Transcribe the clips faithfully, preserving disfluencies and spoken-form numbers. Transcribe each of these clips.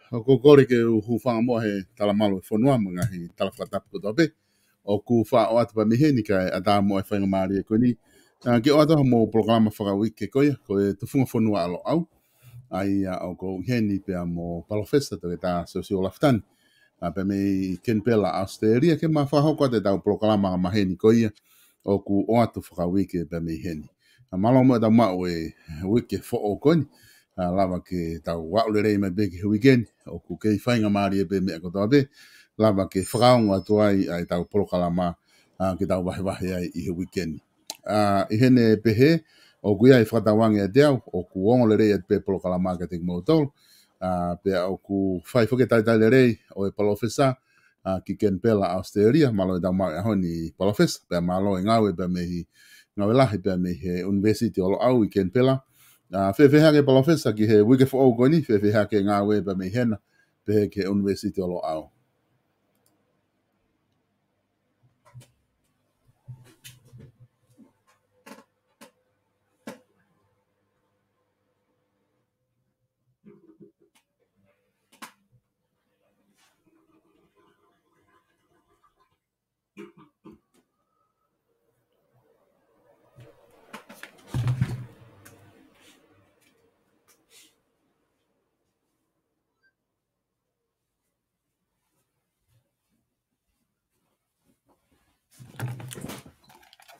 ʻOku ou kole ke u hūfanga muʻa he talamalu ʻo e fonua mo e ngaahi tala fakatapu kotoa pē ʻoku faʻa ʻoatu pē mei heni, kae ʻatā muʻa e faingamālie ko eni, ā, ke ʻoatu ha mo e polokalama fakauike ko ia, ko e Tufunga Fonua ʻa Loʻau. ʻA ia ʻoku ou ʻi heni pea mo Palōfesa Toketā Siosiua Lafitani, ā, pea mei Kenipela, ʻAositelēlia, ke ma fakahoko atu ʻetau polokalama angamaheni ko ia ʻoku ʻoatu fakauike pea mei heni. Ā, mālō muʻa ʻetau maʻu e uike foʻou ko eni, ā, lava ke tau aʻu lelei mai pē ki he uike ni, ʻoku kei faingamālie pē meʻa kotoa pē, lava ke fakaongo atu ai ʻa ʻetau polokalama, ā, ke tau vahevahe ai ʻi he uike ni. Ā, ʻi heʻene pehē, ʻoku ʻi ai e fakatauange ʻiate au ʻoku ongo lelei atu pē e polokalama kiate kimoutolu, ā, pea ʻoku fai fakatalitali lelei ʻa e Palōfesa, ā, ki Kenipela, ʻAositelēlia. Mālō ʻetau maʻu e ʻaho ni Palōfesa, pea mālō e ngāue pea mei he, ngāue lahi pea mei he ʻUnivēsiti ʻo Loʻau ʻi Kenipela. Ā, fēfē hake Palōfesa ki he uike foʻou ko eni, fēfē hake e ngāue pea mei hena, pehē ki he ʻUnivēsiti ʻo Loʻau?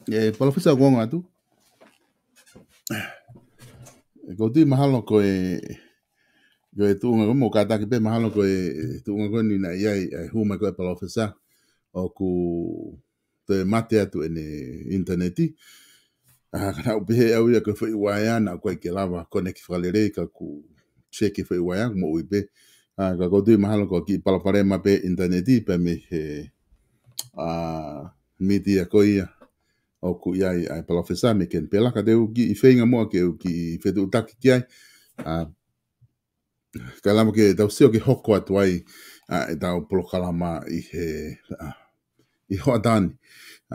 ʻE, Palōfesa, ʻoku ongo atu? ʻE, ʻoku ou tui mahalo ko e, ko e tuʻunga ko ē mo kātaki pē mahalo ko e tuʻunga ko eni naʻe ʻi ai, ʻa e hū mai ko ē ʻa e Palōfesa, ʻoku toe mate atu ʻene ʻinitaneti. Ā, ka naʻa ku pehē au ia ko e foʻi uaea naʻa ku ʻikai ke lava konekiti fakalelei, ka u seki e foʻi uaea, moʻui pē. Ā, ka ʻoku ou tui mahalo ko e kiʻi palopalema pē ʻinitaneti pea mei he, ā, mītia ko ia ʻoku ʻi ai ʻa e Palōfesa mei Kenipela, ka te u kiʻi feinga muʻa ke u kiʻi fetuʻutaki ki ai. Ā, kae lava ke tau sio ke hoko atu ai, ā, ʻetau polokalama ʻi he, ā, ʻi he hoʻatā ni.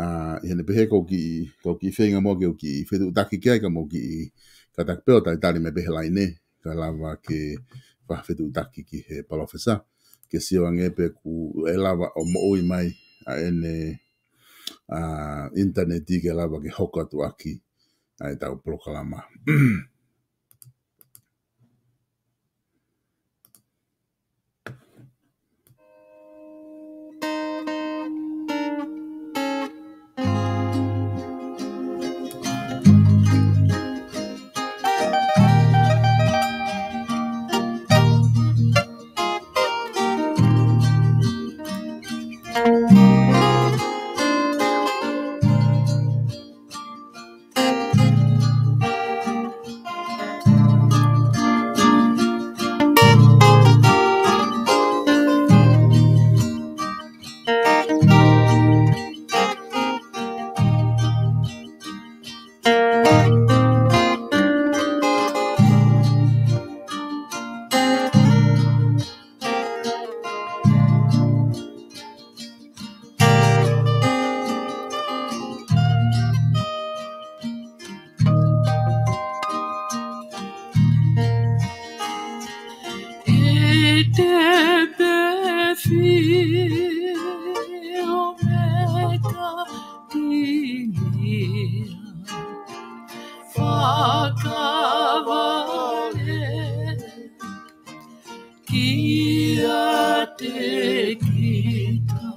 Ā, ʻi heʻene pehē, ʻoku ou kiʻi, ʻoku ou kiʻi feinga muʻa ke u kiʻi fetuʻutaki ki ai, ka mou kiʻi kātaki pē ʻo talitali mai pē he laine, kae lava ke fakafetuʻutaki ki he Palōfesa, ke sio ange pe ʻoku ʻe lava ʻo moʻui mai ʻa ʻene, ā, ʻinitaneti ke lava ke hoko atu ʻaki ʻa ʻetau polokalama. ʻIte pē fio meka kinia fakavale kiate kita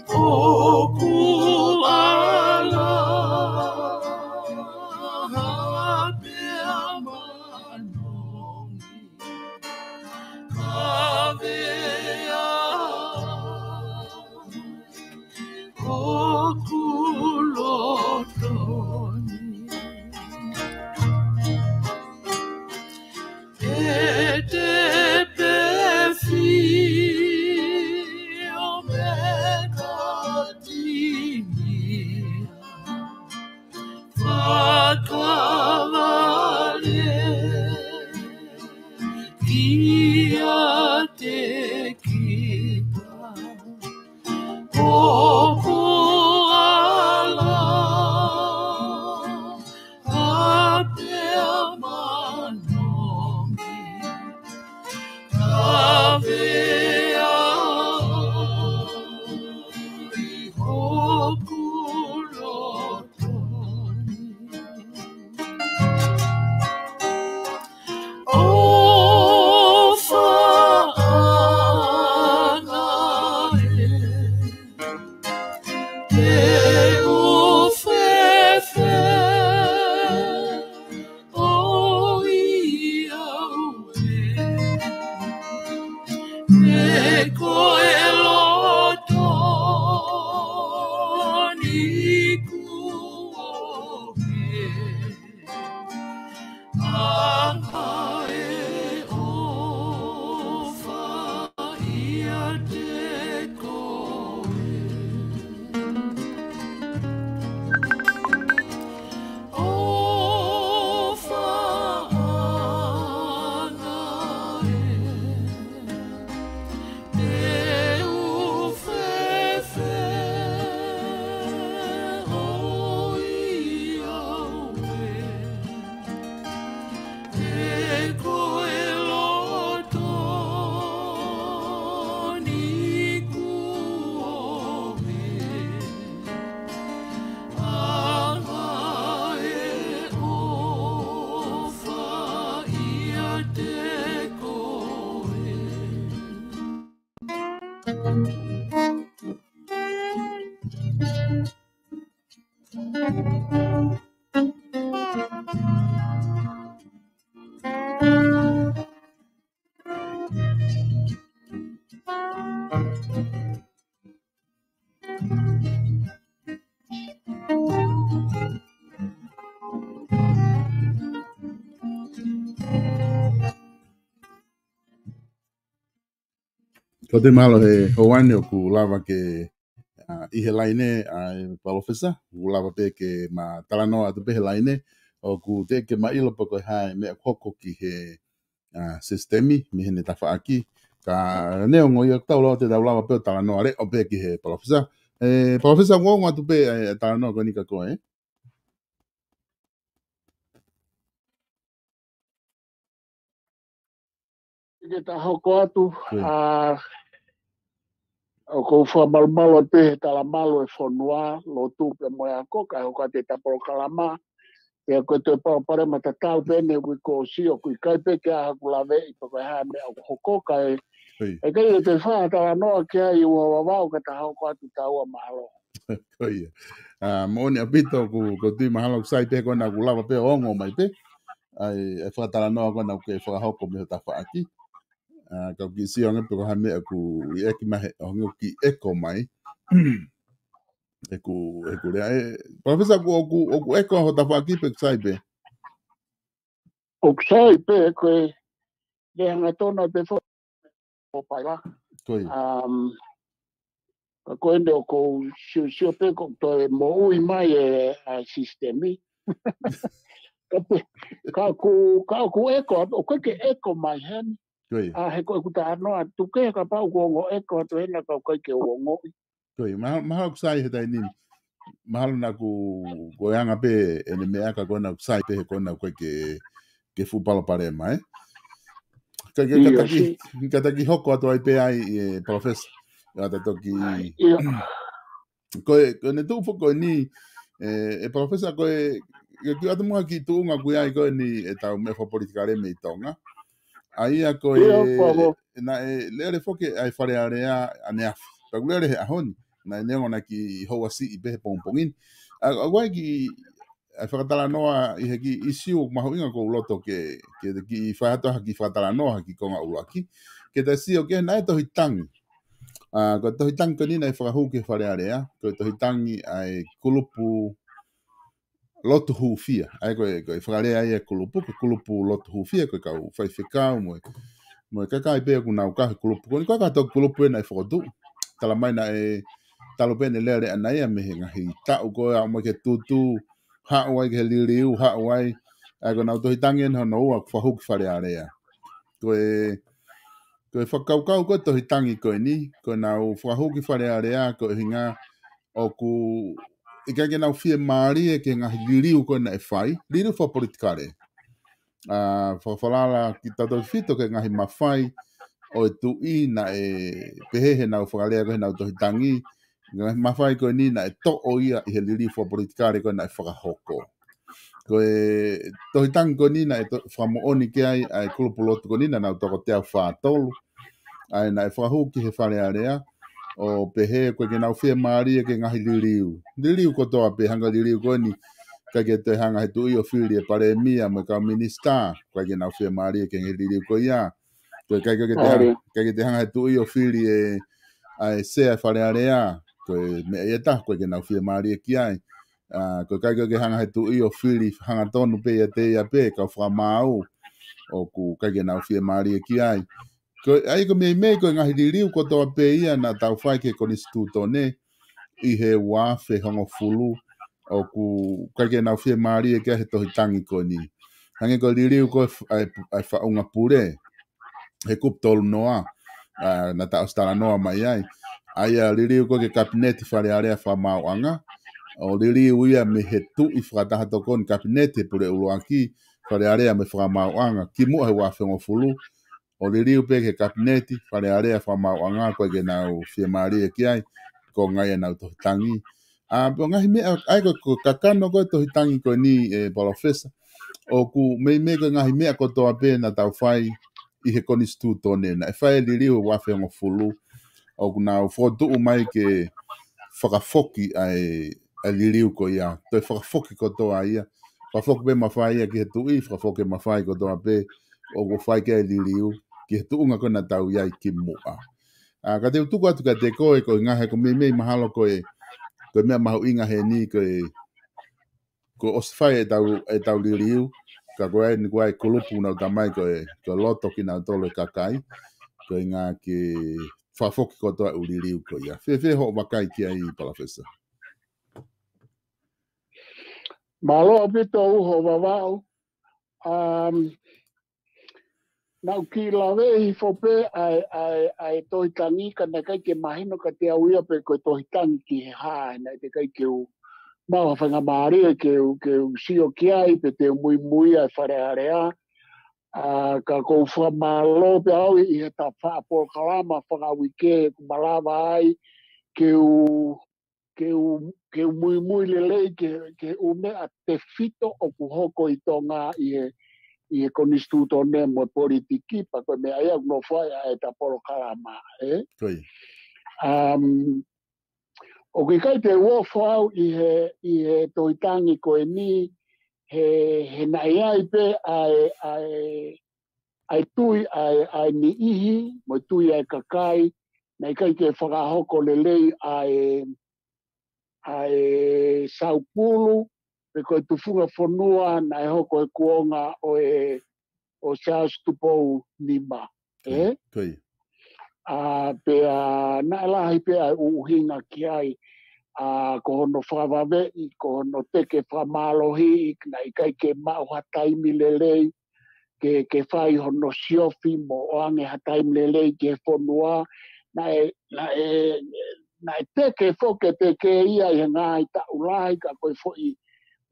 ʻoku ala ha pea manongi kavea ʻoku loto ni. ʻIte pē fio Te kipa ʻoku ala ʻa pea manongi ka vea ʻi hoku loto ni. ʻOfa ʻana ē, te u fēfē ʻo ʻi au ē, he ko e loto ni kuo hē. ʻA e ʻofa ʻiate koe. ʻOfa ʻana ē, te u fēfē ʻo ʻi au ē, he ko e loto ni kuo hē. ʻA e ʻofa ʻiate koe. Ko te mahalo he houa ni ʻoku lava ke, ʻa, ʻi he laine, ʻa, e Palōfesa, ʻoku lava pē ke ma talanoa atu pē he laine, ʻoku teʻeki ke ma ʻilo pe ko e hā e meʻa ʻoku hoko ki he, ʻa, sisitemi, mei heʻene tafaʻaki. Ka neongo ia, tau lava, te tau lava pē ʻo talanoa leʻo pē ki he Palōfesa. E, Palōfesa, ʻoku ongo atu pē, e, talanoa ko eni kia koe, ē? Ke ta hoko atu, Ko ia. ʻA, ʻoku ou fakamalumalu atu pē he talamalu e fonua, lotu pea mo e ako, kae hoko atu e ta polokalama, pea ko e toe palopalema tatau pē eni ʻoku ʻikai ko si, ʻoku ʻikai pē ke ʻi ai haʻaku laveʻi pe ko e hā e meʻa ʻoku hoko, kae, Hei. ʻe ʻikai ke te fai ha talanoa ki ai ʻi ʻuha vavau ka ta hoko atu taua, mahalo. Ko ia. ʻA, moʻoni ʻaupito, ʻoku, ʻoku ou tui mahalo ʻoku sai pē ko ena ʻoku lava pē ʻo ongo mai pē ʻa e, e fakatalanoa ko ena ʻoku ke fakahoko mei ho tafaʻaki. ʻA, ka u kiʻi sio ange pe ko ha meʻa ʻoku ʻi ʻeki mai he, ʻoku kiʻi ʻeko mai. ʻEku, ʻeku lea, e, Palōfesa, ʻoku, ʻoku, ʻoku ʻeko ho tafaʻaki pe ʻoku sai pē? ʻOku sai pē, ko e lea hangatonu pē fo-, ʻo paila. Ko ia. Um, ka ko eni ʻoku ou sio, sio pē ʻoku toe moʻui mai e, ʻa, sisitemi. Ka pe, ka ʻoku, ka ʻoku ʻeko, ʻoku ʻikai ke ʻeko mai heni. Ko ia. ʻA, he ko ʻeku talanoa atu ke kapau ʻoku ongo ʻeko atu hena ka ʻoku ʻikai ke u ongoʻi. Ko ia, maha-, mahalo ʻoku sai he taimi ni. Mahalo naʻa ku, ko e anga pē ʻene meʻa ka ko ena ʻoku sai pē he ko ena ʻoku ʻikai ke, ke fuʻu palopalema, ē? Ka, ka, ka Ia, taki, si- ka taki hoko atu ai pē ai, e, Palōfesa. ʻA ta toki Ia. Ko e, ko ʻene tuʻu foki ko eni, e, e Palōfesa, ko e, ke kiʻi ʻoatu muʻa ki he tuʻunga ʻoku ʻi ai ko eni ʻetau meʻa fakapolitikale mei Tonga. ʻA ia ko e, Ia, ko ho- naʻe lele foki ʻa e Fale Alea ʻaneafi. Pea ʻoku lele he ʻaho ni, naʻe neongo naʻe kiʻi houa siʻi pē he pongipongi ni. ʻA, ʻoku ʻi ai kiʻi, ʻa e fakatalanoa ʻi he kiʻi ʻīsiu ʻoku mahuʻinga ʻoku ou loto ke, ke te kiʻi fai atu ha kiʻi fakatalanoa ha kiʻi konga ʻuluaki. Ke ta sio ki he naʻe tohi tangi. ʻA, ko e tohi tangi ko eni naʻe fakahū ki he Fale Alea, ko e tohi tangi ʻa e kulupu lotu hūfia. ʻA ia ko e, ko e fakalea ia e kulupu, ko e kulupu lotu hūfia, ko e kau faifekau mo e, mo e kakai pē ʻoku nau kau he kulupu. Ko eni ko e kātoa kulupu ena ʻe fokotuʻu. Tala mai naʻe talu pē ʻene lele ʻana ia mei he ngaahi taʻu ko ē ʻo aʻu mai ki he tūtū, haʻu ai ki he liliu, haʻu ai. ʻA ia ko ʻenau tohi tangi eni hono ua ʻoku fakahū ki Fale Alea. Ko e, Ko e fakakaukau ko e tohi tangi ko eni, ko ʻenau fakahū ki Fale Alea, ko e ʻuhinga ʻoku ʻikai ke nau fiemālie ki he ngaahi liliu ko ē naʻe fai, liliu fakapolitikale. ʻA, fakafalala kitautolu fito ki he ngaahi mafai ʻo e tuʻi naʻe pehē heʻenau fakalea ko ē heʻenau tohi tangi, ngaahi mafai ko eni naʻe toʻo ia ʻi he liliu fakapolitikale ko ē naʻe fakahoko. Ko e tohi tangi ko eni naʻe to-, fakamoʻoni ki ai ʻa e kulupu lotu ko eni naʻa nau toko teau fā tolu. ʻA ia naʻe fakahū ki he Fale Alea, ʻo pehē ʻoku ʻikai ke nau fiemālie ki he ngaahi liliu. Liliu kotoa pē, hangē ko e liliu ko eni, ʻikai ke toe hanga he tuʻi ʻo fili e palēmia mo e kau minisitā, ʻoku ʻikai ke nau fiemālie ki he ngaahi liliu ko ia. Ko e ʻikai ke toe hanga, ʻikai ke toe hanga he tuʻi ʻo fili e, ʻa e sea e Fale Alea, ko e meʻa ia ʻe taha, ʻoku ʻikai ke nau fiemālie ki ai. ʻA, ko e ʻikai ke hanga he tuʻi ʻo fili hangatonu pē ʻiate ia pē, kau fakamaau, ʻoku ʻikai ke nau fiemālie ki ai. Ko e, ʻa ia ko e meimei ko e ngaahi liliu kotoa pē ia naʻa tau fai ki he konisitūtone ʻi he ua afe hongofulu, ʻoku ʻikai ke nau fiemālie ki ai he tohi tangi ko eni. Hangē ko e liliu ko ē f-, ʻa e, ʻa e faʻunga pule, he kupu tolu noa, ʻa, naʻa tau ʻosi talanoa mai ai. ʻA ia liliu ko ē ki he kapineti Fale Alea Fakamaauʻanga, ʻo liliu ia mei he tuʻi fakataha tokoni, kapineti he pule ʻuluaki, Fale Alea mo e Fakamaauʻanga, kimuʻa he ua afe hongofulu, ʻo liliu pē ki he kapineti Fale Alea Fakamaauʻanga, ʻoku ʻikai ke nau fiemālie ki ai, ko e ngaahi ʻenau tohi tangi. ʻA, pea ngaahi meʻa, ʻa ia ko e, ko e kakano ko e tohi tangi ko eni, ʻe Palōfesa, ʻoku meimei ko e ngaahi meʻa kotoa pē naʻa tau fai ʻi he konisitūtone, naʻe fai e liliu he ua afe hongofulu, ʻoku nau fokotuʻu mai ke fakafoki ʻa e, ʻa e liliu ko ia, toe fakafoki kotoa ia, fakafoki pē mafai ia ki he tuʻi, fakafoki mafai kotoa pē, ʻoku fai ki ai e liliu, ki he tuʻunga ko ē naʻa tau ʻi ai kimuʻa. ʻA, ka te u tuku atu kiate koe, ko e ʻuhinga he ko e meimei mahalo ko e, ko e meʻa mahuʻinga heni ko e, ko e ʻosi fai ʻetau, ʻetau liliu, ka ko e ʻai ni ko e kulupu naʻa tau mai ko e, ko e loto kinautolu e kakai, ko e ʻuhinga ke fakafoki kotoa e ʻū liliu ko ia. Fēfē hoʻo vakai ki ai Palōfesa? Mālō ʻaupito Uho Vavaʻu. Um, naʻa ku kiʻi lave hifo pē ʻa e, ʻa e, ʻa e tohi tangi ka naʻe ʻikai ke mahino kiate au ia pe ko e tohi tangi ki he hā, naʻe teʻeki ai ke u maʻu ha faingamālie ke u, ke u sio ki ai pe te u muimui ʻa e Fale Alea. ʻA, ka ʻoku ou fakamālō pē au ʻi he ta faʻa polokalama fakauike ʻoku malava ai ke u ke u, ke u muimui lelei ke, ke u meʻa tefito ʻoku hoko ʻi Tonga ʻi he, ʻi he konisitūtone mo e politiki, pea ko e meʻa ia ʻoku nofo ai ʻa ʻeta polokalama, ē? Ko ia. Um, ʻoku ʻikai te u ofo au ʻi he, ʻi he tohi tangi ko eni, he, he naʻe ʻi ai pē ʻa e, ʻa e, ʻa e tui ʻa e, ʻa e niʻihi, mo e tui ʻa e kakai, naʻe ʻikai ke fakahoko lelei ʻa e, ʻa e saupulu, pe ko e tufunga fonua naʻe hoko he kuonga ʻo e, ʻo Charles Tupou Nima, ē? Ko ia. ʻA, pea naʻe lahi pē ʻa e ʻuhinga ki ai, ʻa, ko hono fakavaveʻi, ko hono teke fakamālohiʻi, naʻe ʻikai ke maʻu ha taimi lelei, ke, ke fai hono siofi mo ʻoange ha taimi lelei ki he fonua, naʻe, naʻe, naʻe teke foki e teke ia ʻi he ngaahi taʻu lahi ka ko e foʻi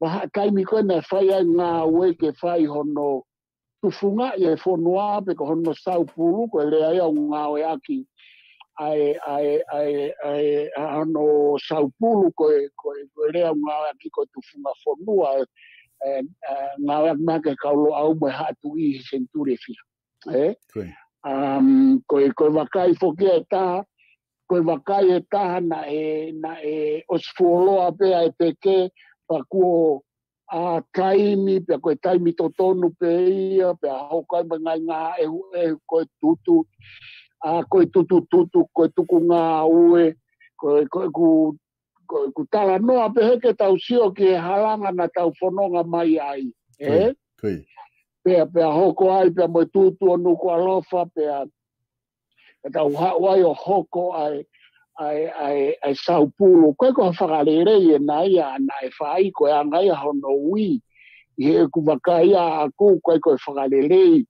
vahaʻa taimi ko ē naʻe fai ai ngāue ke fai hono tufungaʻi e fonua pe ko hono saupulu, ko e lea ia ʻoku ngāueʻaki ʻa e, ʻa e, ʻa e, ʻa e, ʻa hono saupulu ko e, ko e, ko e lea ʻoku ngāueʻaki ko e tufunga fonua, ē, ē, ngāueʻaki mai ki he kau Loʻau mo e Haʻa Tuʻi he senituli ʻe fiha. Ē? Ko ia. Um, ko e, ko e vakai foki ʻe taha, ko e vakai ʻe taha naʻe, naʻe ʻosi fuoloa pē ʻa e teke, pea kuo ʻa taimi, pea ko e taimi totonu pē ia, pea hoko ai mo e ngaahi ngaʻehuʻehu, ko e tutu, ʻa, ko e tutututu, ko e tuku ngāue, ko e, ko e ʻeku, ko e ʻeku talanoa pē he ke tau sio ki he halanga naʻa tau fononga mai ai, ē? Ko ia, ko ia. Pea, pea hoko ai, pea mo e tutu ʻo Nukuʻalofa, pea, pea tau haʻu ai ʻo hoko ai, ʻa e, ʻa e, ʻa e saupulu. Ko e ko e fakalelei ʻena ia naʻe fai, ko e anga ia hono ui. ʻI heʻeku vakai ʻaʻaku, ko e ko e fakalelei.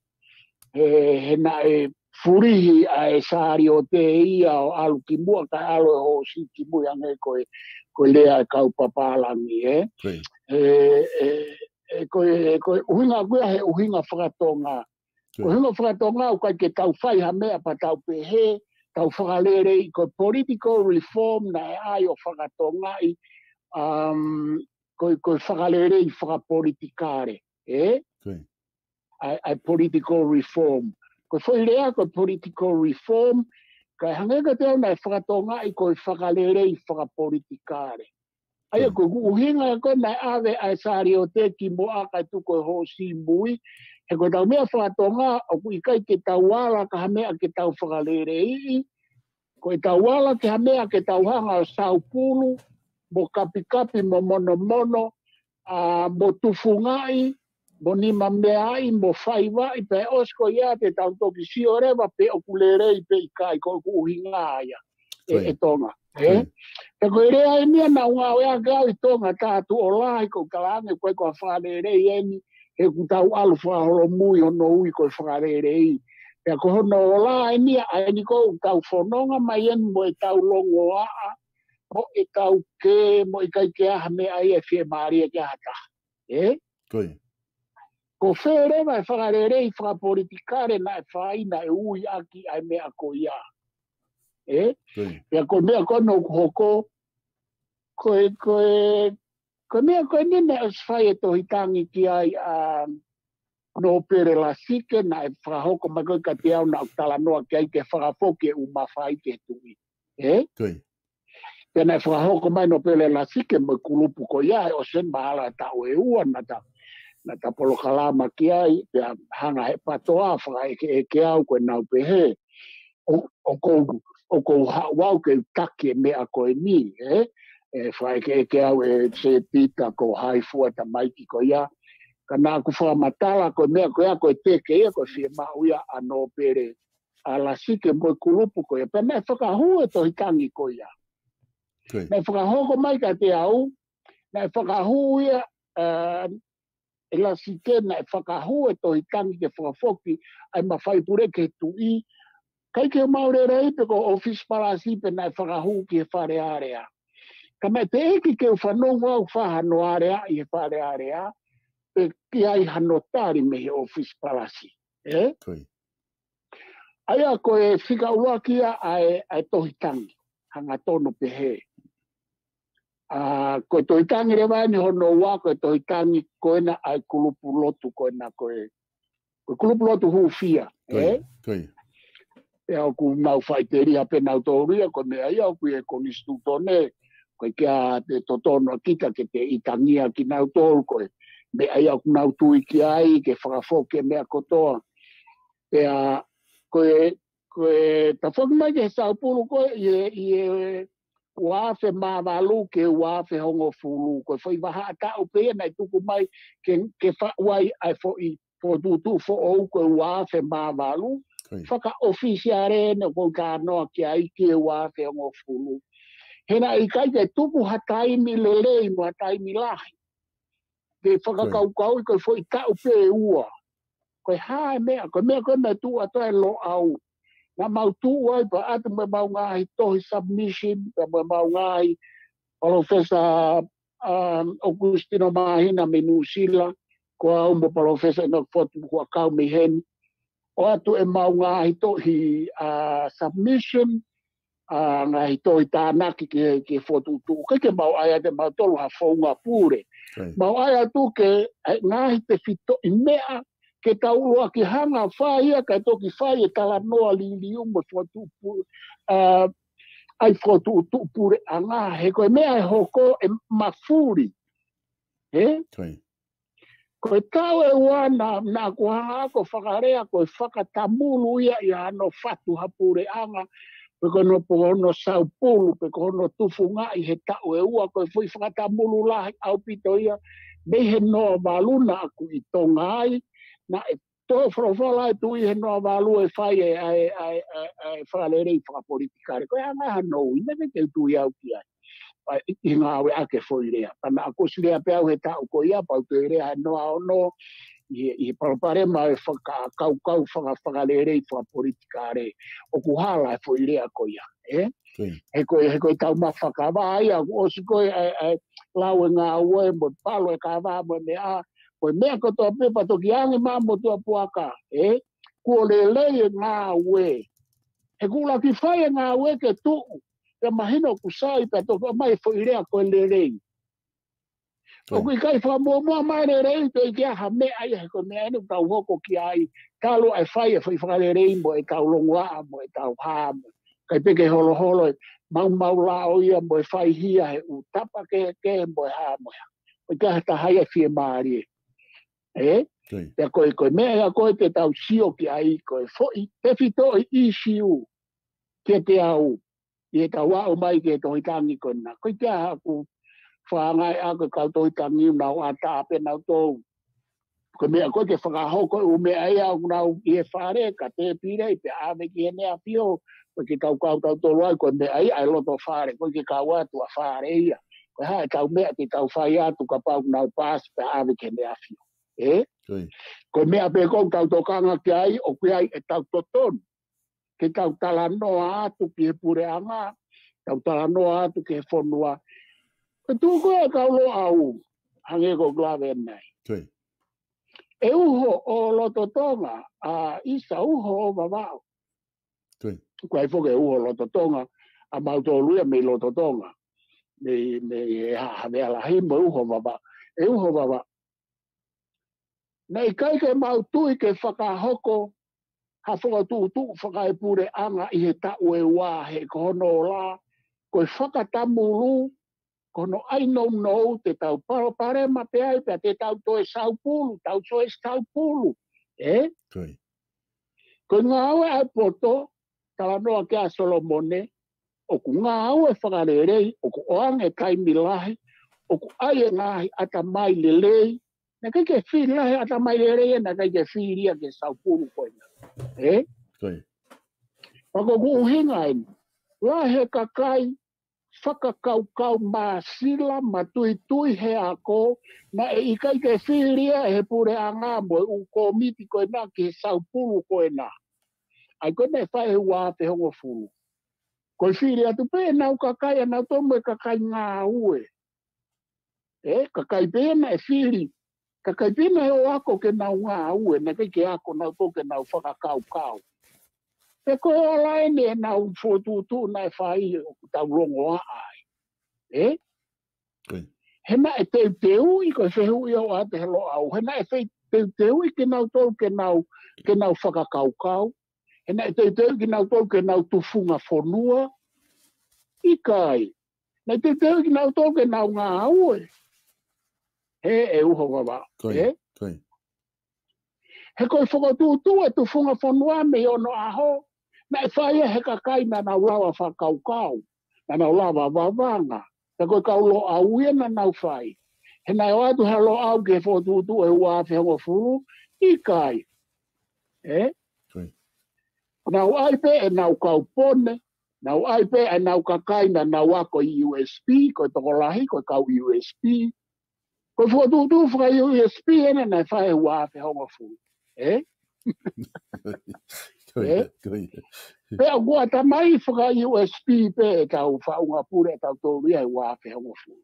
He, he naʻe, fulihi ʻa e sāliote ia ʻo ʻalu ki muʻa kae ʻalu e hoosi ki mui, hangē ko e, ko e lea e kau papālangi, ē? ʻE, ʻe, ʻe, ko e, ko e ʻuhinga ko ia he ʻuhinga fakatonga. Ko e ʻuhinga fakatonga ʻoku ʻikai ke tau fai ha meʻa pea tau pehē, tau fakaleleiʻi, ko e political reform naʻe ʻai ʻo fakatongaʻi, um, ko e, ko e fakalelei fakapolitikale, ē? ʻA e, ʻa e political reform. Ko e foʻi lea ko e political reform, kae hangē kiate au naʻe fakatongaʻi ko e fakalelei fakapolitikale. ʻA ia ko e ʻuhinga ko ē naʻe ʻave ʻa e sāliote ki muʻa kae tuku e hoosi mui, he ko ʻetau meʻa fakatonga ʻoku ʻikai ke tau ala ki ha meʻa ke tau fakaleleiʻi, ko ʻetau ala ki ha meʻa ke tau hanga ʻo saupulu, mo kapikapi, mo monomono, ʻa, mo tufungaʻi, mo nimameaʻi, mo faivaʻi, pea ʻosi ko ia te tau toki sio leva pe ʻoku lelei pe ʻikai, ko ʻeku ʻuhinga ia ʻe, ʻe Tonga. Ē? Pea ko e lea eni ia naʻa ku ngāueʻaki au ʻi Tonga, tā tuʻo lahi ko e kalanga ko e ko e fakalelei eni, he ʻoku tau ʻalu fakaholomui hono ui ko e fakalelei. Pea ko hono ola eni ia, ʻa eni ko ʻetau fononga mai eni mo ʻetau longoaʻa, mo ʻetau kē, mo ʻikai ke ʻi ai ha meʻa ia ʻe fiemālie ki ai ha taha. Ē? Ko fē leva e fakalelei fakapolitikale naʻe fai, naʻe ui ʻaki ʻa e meʻa ko ia. Ē? Pea ko e meʻa ko ē naʻe hoko, ko e, ko e, ko e meʻa ko eni naʻe ʻosi fai e tohi tangi ki ai ʻa Nōpele Lasike, naʻe fakahoko mai ko ē kiate au naʻa ku talanoa ki ai ke fakafoki e ʻū mafai ki he tuʻi. Ē? Pea naʻe fakahoko mai Nōpele Lasike mo e kulupu ko ia, he ʻosi eni mahalo taʻu ʻe ua naʻa ta, naʻa ta polokalama ki ai, pea hanga he PATOA ʻo fakaʻekeʻeke au ko ʻenau pehē, ʻo, ʻoku ou, ʻoku ou haʻu au ke u taki e meʻa ko eni, ē? ʻE fakaʻekeʻeke au ʻe Sir Peter ko hai fua tamaiki ko ia. Ka naʻa ku fakamatala ko e meʻa ko ia, ko e teke ia, ko e fiemaʻu ia ʻa Nōpele ʻa Lasike mo e kulupu ko ia. Pea naʻe fakahū e tohi tangi ko ia. Naʻe fakahoko mai kiate au, naʻe fakahū ia, ā, ʻe Lasike, naʻe fakahū e tohi tangi ke fakafoki ʻa e mafai pule ki he tuʻi. ʻIkai ke u maʻu lelei pe ko e ʻōfisi palasi pe naʻe fakahū ki he Fale Alea. Ka naʻe teʻeki ke u fanongo au fakahā hono aleaʻi he Fale Alea, pe ʻi ai hano tali mei he ʻōfisi palasi. Ē? ʻA ia ko e fika ʻuluaki ia ʻa e, ʻa e tohi tangi, hangatonu pehē. ʻA, ko e tohi tangi leva eni hono ua, ko e tohi tangi ko ena ʻa e kulupu lotu ko ena ko e, ko e kulupu lotu hūfia, ē? Pea ʻoku nau faʻiteliha pē nautolu ia, ko e meʻa ia ʻoku ʻi he konisitūtone, ʻoku ʻikai ke totonu ʻa kita ke te ʻi tangi ʻa kinautolu, ko e meʻa ia ʻoku nau tui ki ai, ke fakafoki e meʻa kotoa. Pea ko e, ko e tafoki mai ki he saupulu ko ē ʻi he, ʻi he ua afe mā valu ki he ua afe hongofulu. Ko e foʻi vahaʻa taʻu pē ia naʻe tuku mai ke, ke faʻu ai ʻa e foʻi fokotuʻutuʻu foʻou ko e ua afe mā valu. Fakaʻofisiale eni ʻoku ou talanoa ki ai ki he ua afe hongofulu. He naʻe ʻikai ke tuku ha taimi lelei mo ha taimi lahi ke fakakaukauʻi ko e foʻi taʻu pē ʻe ua. Ko e hā e meʻa, ko e meʻa ko ē naʻe tuʻu atu ai e Loʻau. Naʻa mau tuʻu ai pea ʻatu mo ʻemau ngaahi tohi submission, pea mo ʻemau ngaahi Palōfesa, um, ʻOkusitino Māhina mei Nuʻusila, ko au mo Palōfesa ʻInoke Fotu Huʻakau mei heni. ʻO ʻatu ʻemau ngaahi tohi, ā, submission, ā, ngaahi tohi tānaki ki he, ki he fokotuʻutuʻu. ʻIkai ke mau ʻai atu ʻe mautolu ha founga pule. Mau ʻai atu ke, ʻa e ngaahi tefitoʻi meʻa, ke tau ʻuluaki hanga ʻo fai ia, kae toki fai e talanoa liliu mo e fokotuʻutuʻu, ā, ʻa e fokotuʻutuʻu puleʻanga, he ko e meʻa ʻe hoko ʻe mafuli. Ē? Ko e taʻu ʻe ua naʻa, naʻa ku hanga ʻo fakalea ko e fakatamulu ia ʻi hano fatu ha puleʻanga, pe ko hono, pe ko hono saupulu, pe ko hono tufungaʻi he taʻu ʻe ua, ko e foʻi fakatamulu lahi ʻaupito ia, mei he noa valu naʻa ku ʻi Tonga ai, naʻe tō folofola e tuʻi he noa valu ʻe fai e, ʻa e, ʻa e, ʻa e, ʻa e fakalelei fakapolitikale. Ko e anga hano ui, naʻe ʻikai ke u tui au ki ai. ʻA e, ʻi, ʻi ngāueʻaki e foʻi lea. Pea naʻa ku ʻosi lea pē au he taʻu ko ia, pea u toe lea he noa ono, ʻi he, ʻi he palopalema ʻo e fakakaukau faka-, fakalelei fakapolitikale, ʻoku hala e foʻi lea ko ia, ē? He ko e, he ko e tau mafakava ia, ʻoku ʻosi ko e, ʻa e, ʻa e lau e ngāue, mo e palo e kava, mo e meʻa, mo e meʻa kotoa pē pea toki ange mai mo tuʻa puaka, ē? Kuo lelei e ngāue. He kuo laki fai e ngāue ke tuʻu, pea mahino ʻoku sai pea toki ʻomai e foʻi lea ko e lelei. ʻOku ʻikai fakamuʻomuʻa mai lelei, toe ʻikai ha meʻa ia he ko e meʻa eni ʻoku tau hoko ki ai, talu ʻa e fai e foʻi fakalelei mo e tau longoaʻa mo e tau hā mo. ʻIkai pē ke holoholo e maumau lao ia mo e fai hia he ʻū tapa kehekehe mo e hā mo e hā. ʻOku ʻikai ha taha ia fiemālie. Ē? Pea ko e, ko e meʻa ia ko e te tau sio ki ai, ko e foʻi, tefitoʻi ʻīsiu, kiate au, ʻi he tau aʻu mai ki he tohi tangi ko ena. Ko e ʻikai haʻaku fāngai ʻa ko e kau tohi tangi nau ʻatā pē nau tou. Ko e meʻa ko e ke fakahoko e ʻū meʻa ia ʻoku nau ʻi he fale, ka tēpile, pea ʻave ki heʻene ʻafio, ko e ke kau kau tau tolu ai, ko e meʻa ia ʻa e loto fale, ko e ke kau atu ʻa fale ia. Ko e hā e tau meʻa te tau fai atu kapau nau paasi pea ʻave ki heʻene ʻafio. Ē? Ko e meʻa pē ko e tau tokanga ki ai, ʻoku ʻi ai e tau totonu ke tau talanoa atu ki he puleʻanga, tau talanoa atu ki he fonua. Ko e tuʻu ko e kau Loʻau, hangē ko e lave ʻanenai. ʻE uho ʻo loto Tonga, ʻa ʻisa uho ʻo Vavaʻu. Ko e foki e uho loto Tonga, ʻa mautolu ia mei loto Tonga. Mei, mei he ha, ha meʻa lahi mo e uho Vavaʻu. ʻE uho Vavaʻu. Naʻe ʻikai ke mau tui ke fakahoko ha fokotuʻutuʻu fakaepuleʻanga ʻi he taʻu ʻe ua he ko hono ola, ko e fakatamulu, ko hono ʻai nounou te tau palopalema pē ai pea te tau toe saupulu, tau toe saupulu. Ē? Ko e ngāue ʻa e poto, talanoa ki ai ʻa Solomone, ʻoku ngāue fakalelei, ʻoku ʻoange taimi lahi, ʻoku ʻai e ngaahi ʻatamai lelei, naʻe ʻikai ke fili lahi ʻatamai lelei, naʻe ʻikai ke fili ia ke saupulu ko ena. Ē? Pea ko ʻeku ʻuhinga eni, lahi e kakai, fakakaukau māsila, matuitui he ako, naʻe ʻikai ke fili ia ʻe he puleʻanga mo e ʻū kōmiti ko ena ki he saupulu ko ena. ʻA ia ko ena ʻe fai he ua afe hongofulu. Ko e fili atu pē ʻenau kakai, ʻenau tō mo e kakai ngāue. Ē, kakai pē naʻe fili. Kakai pē naʻe ō ako ke nau ngāue, naʻe ʻikai ke ako nau tō ke nau fakakaukau. Pea ko e ola eni ʻenau fokotuʻutuʻu naʻe fai ʻoku tau longoaʻa ai. Ē? He naʻe teuteuʻi ko e fehuʻi ʻoku ʻoatu he Loʻau. He naʻe fei teuteuʻi ke nau tō ke nau, ke nau fakakaukau. He naʻe teuteuʻi ke nau tō ke nau tufunga fonua. ʻIkai. Naʻe teuteuʻi ke nau tō ke nau ngāue. He ʻe uho Vavaʻu. Ē? He ko e fokotuʻutuʻu e tufunga fonua mei onoʻaho, naʻe fai ia he kakai naʻa nau lava fakakaukau, naʻa nau lava vavanga, pea ko e kau Loʻau ia naʻa nau fai. He naʻe ō atu he Loʻau ke fokotuʻutuʻu e ua afe hongofulu, ʻikai. Ē? Nau ʻai pē ʻenau kau pone, nau ʻai pē ʻenau kakai naʻa nau ako ʻi U S P, ko e tokolahi, ko e kau U S P. Ko e fokotuʻutuʻu faka-U S P ena naʻe fai he ua afe hongofulu. Ē? Ē? Pea ʻoku ʻatamai faka-U S P pē ʻetau faʻunga pule ʻetau tolu ia he ua afe hongofulu.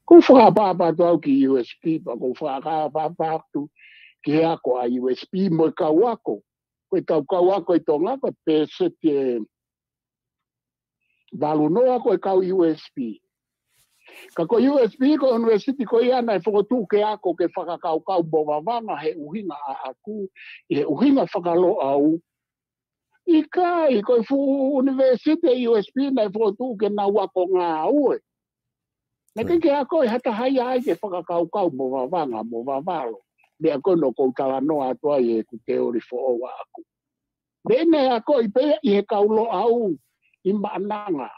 Ko e fakaʻapaʻapa atu au ki U S P, pea ko e fakaʻapaʻapa atu ki he ako ʻa e U S P mo e kau ako. Ko e tau kau ako ʻi Tonga, ko e pēseti ʻe valu noa ko e kau U S P. Ka ko e U S P ko e ʻunivēsiti ko ia naʻe fokotuʻu ke ako ke fakakaukau mo vavanga he ʻuhinga ʻaʻaku, ʻi he ʻuhinga faka-Loʻau. ʻIkai, ko e fuʻu ʻunivēsiti ʻe U S P naʻe fokotuʻu ke nau ako ngāue. Naʻe ʻikai ke ako ʻe ha taha ia ai ke fakakaukau mo vavanga mo vavalo. Meʻa ko ena ʻoku ou talanoa atu ai ʻeku teoli foʻou ʻaʻaku. Meʻa naʻe akoʻi pē ia ʻi he kau Loʻau ʻi Maʻananga.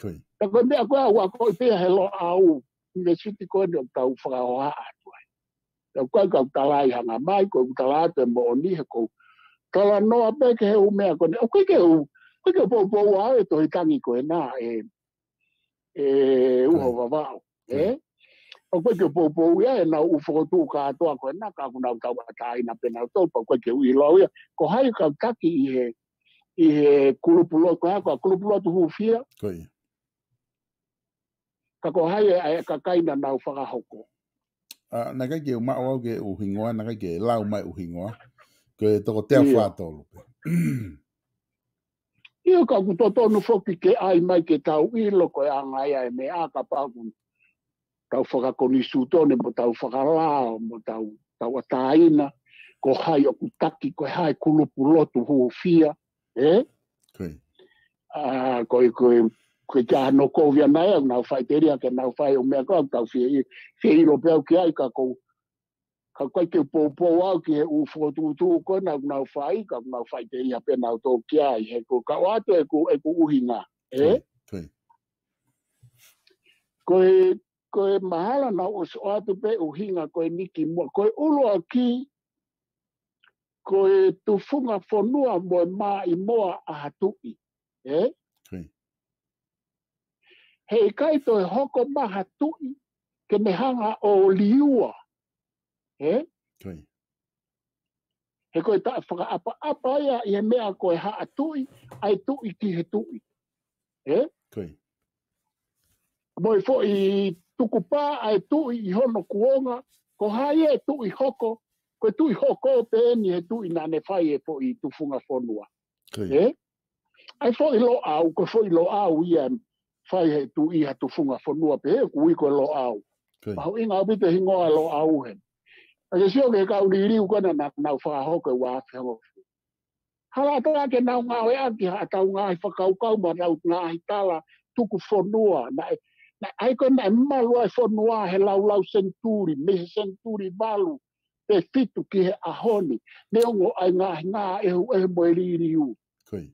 Pea ko e meʻa ko ē ʻoku akoʻi pē ia he Loʻau, ʻunivēsiti ko eni ʻoku tau fakahohaʻa atu ai. Pea ʻoku ʻikai ke u tala ʻi hanga mai, ko ʻeku tala atu e moʻoni he ʻoku ou talanoa pē ki he ʻū meʻa ko eni. ʻOku ʻikai ke u, ʻoku ʻikai ke u poupou au e tohi tangi ko ena, ē, ʻe uho Vavaʻu, ē? Pea ʻoku ʻikai ke poupou ia ʻenau ʻū fokotuʻu kātoa ko ena, ka ʻoku nau tauʻatāina pē nautolu, pea ʻoku ʻikai ke u ʻilo au ia. Ko hai kau taki ʻi he, ʻi he kulupu lotu, ko e kulupu lotu hūfia. Ko ia. Ka ko hai e, e kakai naʻa nau fakahoko. ʻA, naʻe ʻikai ke u maʻu au ki he ʻū hingoa, naʻe ʻikai ke lau mai ʻū hingoa. Ko e toko teau fā tolu pē. ʻIo, ka ʻoku totonu foki ke ʻai mai ke tau ʻilo ko e anga ia e meʻa, kapau ʻoku tau fakakonisitūtone mo tau fakalao, mo tau, tauʻatāina, ko hai ʻoku taki, ko hai kulupu lotu hūfia, ē? Ko ia. ʻA, ko e, ko e, ko e kia no ko via nai, ʻoku nau faʻiteliha ke nau fai ʻū meʻa ko ē, ʻoku tau fie, fie ʻilo pē au ki ai, ka ʻoku, ka ʻoku ʻikai ke u poupou au ki he ʻū fokotuʻutuʻu ko ena ʻoku nau fai, ka ʻoku nau faʻiteliha pē nautolu ki ai, he ko e ka ʻoatu ʻeku, ʻeku ʻuhinga, ē? Ko ia, ko ia. Ko e, ko e mahalo naʻa ku ʻosi ʻoatu pē ʻuhinga ko eni kimuʻa, ko e ʻuluaki, ko e tufunga fonua mo e maʻimoa ʻa ha tuʻi, ē? Ko ia. He ʻikai toe hoko mai ha tuʻi ke ne hanga ʻo liua, ē? Ko ia. He ko e taʻefakaʻapaʻapa ia ʻi he meʻa ko e haʻa tuʻi, ʻa e tuʻi ki he tuʻi. Ē? Ko ia. Mo e foʻi tukupā ʻa e tuʻi ʻi hono kuonga, ko hai e tuʻi hoko, ko e tuʻi hoko pē eni he tuʻi naʻa ne fai e foʻi tufunga fonua. Ko ia. Ē? ʻA e foʻi Loʻau, ko e foʻi Loʻau ia ʻe fai he tuʻi ha tufunga fonua pehē, ʻoku ui ko e Loʻau. Ko ia. Mahuʻinga ʻaupito e hingoa Loʻau he. ʻA ke sio ki he kau liliu ko ena naʻa nau fakahoko ʻi he ua afe hongofulu. Hala ʻatā ke nau ngāueʻaki haʻatau ngaahi fakakaukau mo ʻetau ngaahi tala tuku fonua. Naʻe, naʻe ʻai ko ē naʻe malu ai e fonua he laulau senituli, mei he senituli valu pe fitu ki he ʻaho ni. Neongo ʻa e ngaahi ngāue ʻehuʻehu mo e liliu. Ko ia.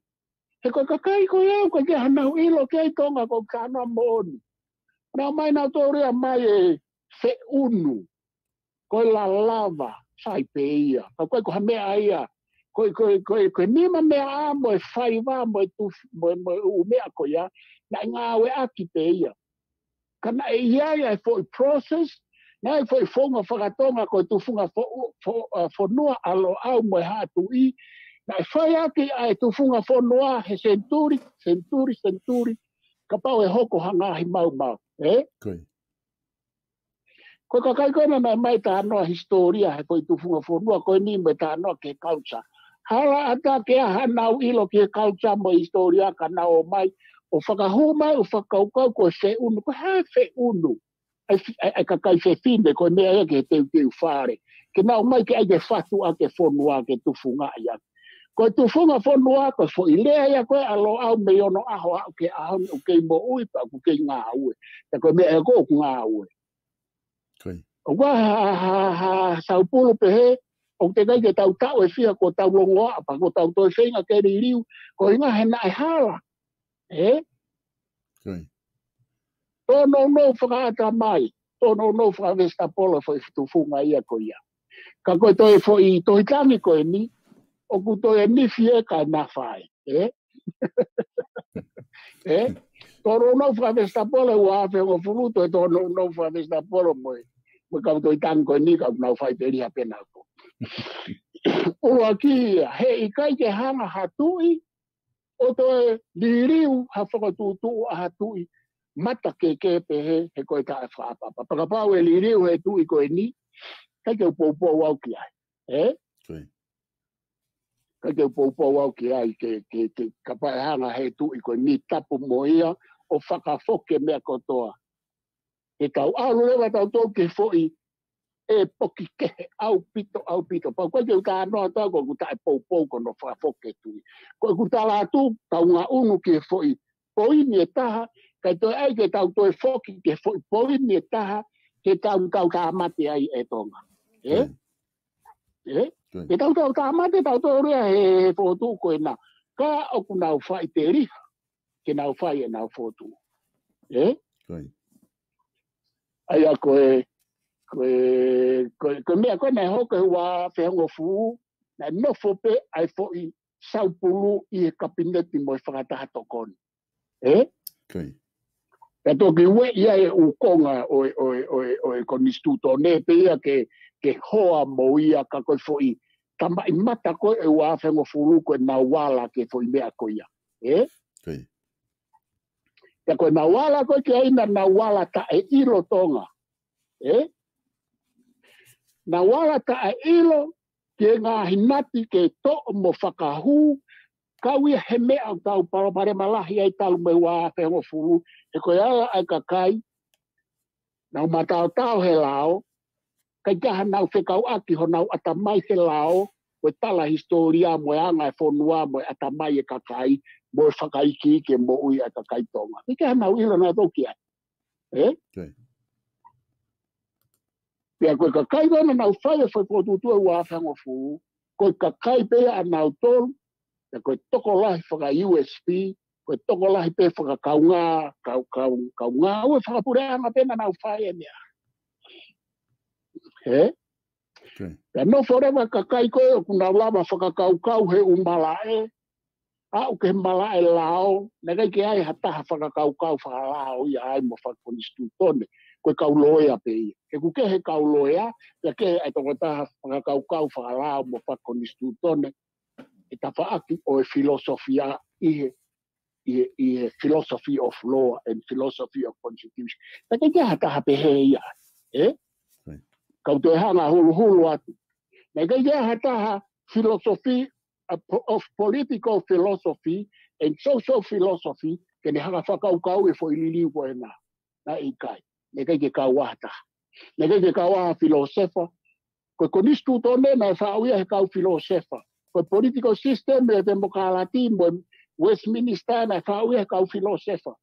He ko e kakai ko ia, ʻoku ʻikai ke hanau ʻilo ki ai Tonga ko e kānoa moʻoni. Naʻa nau ʻomai nautolu ia mai e feʻunu. Ko e lalava, sai pē ia. Ka ko e ko ha meʻa ia. Ko e, ko e, ko e, ko e nima meʻa ʻa mo e faiva, mo e tufi, mo e, mo e ʻū meʻa ko ia. Naʻe ngāueʻaki pē ia. Ka naʻe ʻi ai ʻa e foʻi process, naʻe foʻi founga fakatonga ko e tufunga fo-, fo-, ʻa, fonua ʻa Loʻau mo e haʻa tuʻi, naʻe fai ʻaki ʻa e tufunga fonua he senituli, senituli, senituli, kapau ʻe hoko ha ngaahi maumau, ē? Ko ia. Ko e kakai ko ena naʻe ʻomai talanoa hisitōlia he foʻi tufunga fonua, ko eni mo e talanoa ki he culture. Hala ʻatā ke ʻi ai hanau ʻilo ki he culture mo e hisitōlia ka nau ō mai, ʻo fakahū mai, ʻo fakakaukau ko e feʻunu, ko e hā e feʻunu. ʻA e fi-, ʻa e, ʻa e kakai fefine, ko e meʻa ia ki he teuteu fale. Ke nau ō mai ke ʻai ke fatu ʻaki e fonua ke tufungaʻi ʻaki. Ko e tufunga fonua, ko e foʻi lea ia ko ē ʻa Loʻau mei onoʻaho ʻo aʻu ki he ʻaho ni ʻoku kei moʻui pea ʻoku kei ngāue. Pea ko e meʻa ia ko ē ʻoku ngāue. Ko ia. ʻOku ʻi ai ha, ha, ha, ha saupulu pehē, ʻoku teʻeki ai ke tau taʻu ʻe fiha kuo tau longoaʻa, pea kuo tau toe feinga ke liliu, ko e ʻuhinga he naʻe hala. Ē? Ko ia. Tōnounou fakaʻatamai, tōnounou fakavesitapolo foʻi tufunga ia ko ia. Ka ko e toe foʻi tohi tangi ko eni, ʻoku toe nifi ē kae nafa ai, ē? Ē? Tōnounou fakavesitapolo ua afe hongofulu, toe tōnounou fakavesitapolo mo e, mo e kau tohi tangi ko eni ka ʻoku nau faʻiteliha pē nautolu. ʻUluaki ia, he ʻikai ke hanga ha tuʻi, ʻo toe liliu ha fokotuʻutuʻu ʻa ha tuʻi, mata ke ke pehē, he ko e taʻefakaʻapaʻapa. Pea kapau ʻe liliu he tuʻi ko eni, ʻikai ke u poupou au ki ai. Ē? Ko ia. ʻIkai ke u poupou au ki ai, ke, ke, ke, kapau ʻe hanga he tuʻi ko eni tapu mo ia, ʻo fakafoki e meʻa kotoa. Ke tau ʻalu leva tautolu ki he foʻi ʻepoki kehe ʻaupito, ʻaupito. Pea ko e ke u talanoa atu au ko ʻeku taʻepoupou ko hono fakafoki e tuʻi. Ko ʻeku tala atu, tau ngaʻunu ki he foʻi poini ʻe taha, kae toe ʻai ke tau toe foki ki he foʻi poini ʻe taha, ke tau, tau tāmate ai ʻe Tonga. Ē? Ko ia. Ē? Ko ia. Ke tau, tau tāmate, tau toe ria he, he fokotuʻu ko ena. Ka ʻoku nau faʻiteliha ke nau fai ʻenau fokotuʻu. Ē? Ko ia. ʻA ia ko e, ko e, ko e, ko e meʻa ko ē naʻe hoko he ua afe hongofulu, naʻe nofo pē ʻa e foʻi saupulu ʻi he kapineti mo e fakataha tokoni. Ē? Ko ia. Pea toki ueʻi ai e ʻū konga ʻo e, ʻo e, ʻo e, ʻo e konisitūtone pē ia ke, ke hoa mo ia ka ko e foʻi tamaʻimata ko ē ʻe uaafe hongofulu ko ʻenau ala ki he foʻi meʻa ko ia. Ē? Pea ko ʻenau ala ko ē ki ai naʻa nau ala taʻeʻilo Tonga. Ē? Nau ala taʻeʻilo ki he ngaahi nati ke toʻo mo fakahū, kau ia he meʻa ʻoku tau palopalema lahi ai talu mei he uaafe hongofulu, he ko e ala ʻa e kakai, nau mataotao he lao, kae ʻikai ke nau fekauʻaki honau ʻatamai he lao, ko e tala hisitōlia mo e anga e fonua mo e ʻatamai e kakai, mo e fakaikiiki e moʻui ʻa e kakai Tonga. ʻIkai ke nau ʻilo naʻa tau ki ai. Ē? Pea ko e kakai ko ē naʻa nau fai e fokotuʻutuʻu ʻe uaafe hongofulu, ko e kakai pē ia ʻa nautolu, pea ko e tokolahi faka-U S P, ko e tokolahi pē fakakaungā, kau, kau, kaungā, ʻo e fakapuleʻanga pē naʻa nau fai e meʻa. Ē? Pea nofo leva kakai ko ē ʻoku nau lava fakakaukau he ʻū malaʻe, aʻu ki he malaʻe lao, naʻe ʻikai ke ʻi ai ha taha fakakaukau fakalao ia ai mo fakakonisitūtone, ko e kau loea pē ia. He ʻoku kehe kau loea, pea kehe ʻa e tokotaha fakakaukau fakalao mo fakakonisitūtone, he tafaʻaki ʻo e filosofia ʻi he, ʻi he, ʻi he philosophy of law and philosophy of constitution. Naʻe ʻikai ke ʻi ai ha taha pehē ia, ē? Kau toe hanga huluhulu atu. Naʻe ʻikai ke ʻi ai ha taha philosophy of political philosophy and social philosophy, ke ne hanga fakakaukau e foʻi liliu ko ena. Naʻe ʻikai. Naʻe ʻikai ke kau ai ha taha. Naʻe ʻikai ke kau ai ha filosefa. Ko e konisitūtone naʻe faʻu ia he kau filosefa. Ko e political system e temokalati mo e Westminster naʻe faʻu ia he kau filosefa.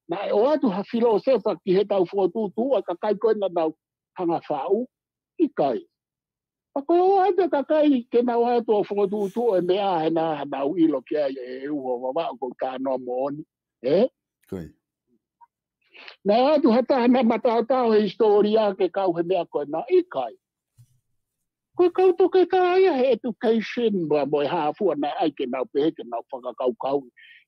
Naʻe ʻoatu ha filosefa ki he tau fokotuʻutuʻu ʻa e kakai ko ē naʻa nau hanga faʻu, ʻikai. Pea ko e ʻoatu e kakai ke nau ʻoatu ʻo fokotuʻutuʻu e meʻa he naʻa nau ʻilo ki ai e uho vavaʻu ko e talanoa moʻoni. Ē? Naʻe ʻoatu ha taha naʻe mataotao he hisitōlia ke kau he meʻa ko ena, ʻikai. Ko e kau toketā ia he education mo, mo e hā fua naʻe ʻai ke nau pehē ke nau fakakaukau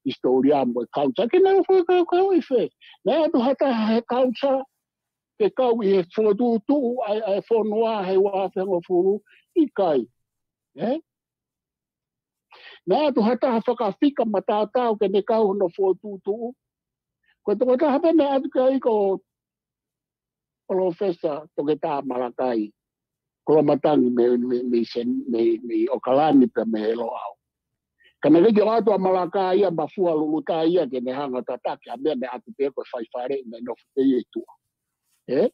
hisitōlia mo e culture, ke nau fakakaukau ʻi fē. Naʻe ʻoatu ha taha he culture, ke kau ʻi he fokotuʻutuʻu ʻa e, ʻa e fonua he uaafe hongofulu, ʻikai. Ē? Naʻe ʻoatu ha taha fakafika mataotao ke ne kau hono fokotuʻutuʻu. Ko e tokotaha pē naʻe ʻoatu ki ai ko Palōfesa Toketā Malakai Koloamatangi mei, mei, mei Sen-, mei, mei ʻOkalani pea mei Loʻau. Ka naʻe ʻikai ke ʻoatu ʻa Malakai ia ma fua luluta ia ke ne hanga tataki ha meʻa naʻe ʻoatu pē ko e faifale naʻe nofo pē ia ʻi tuʻa. Ē?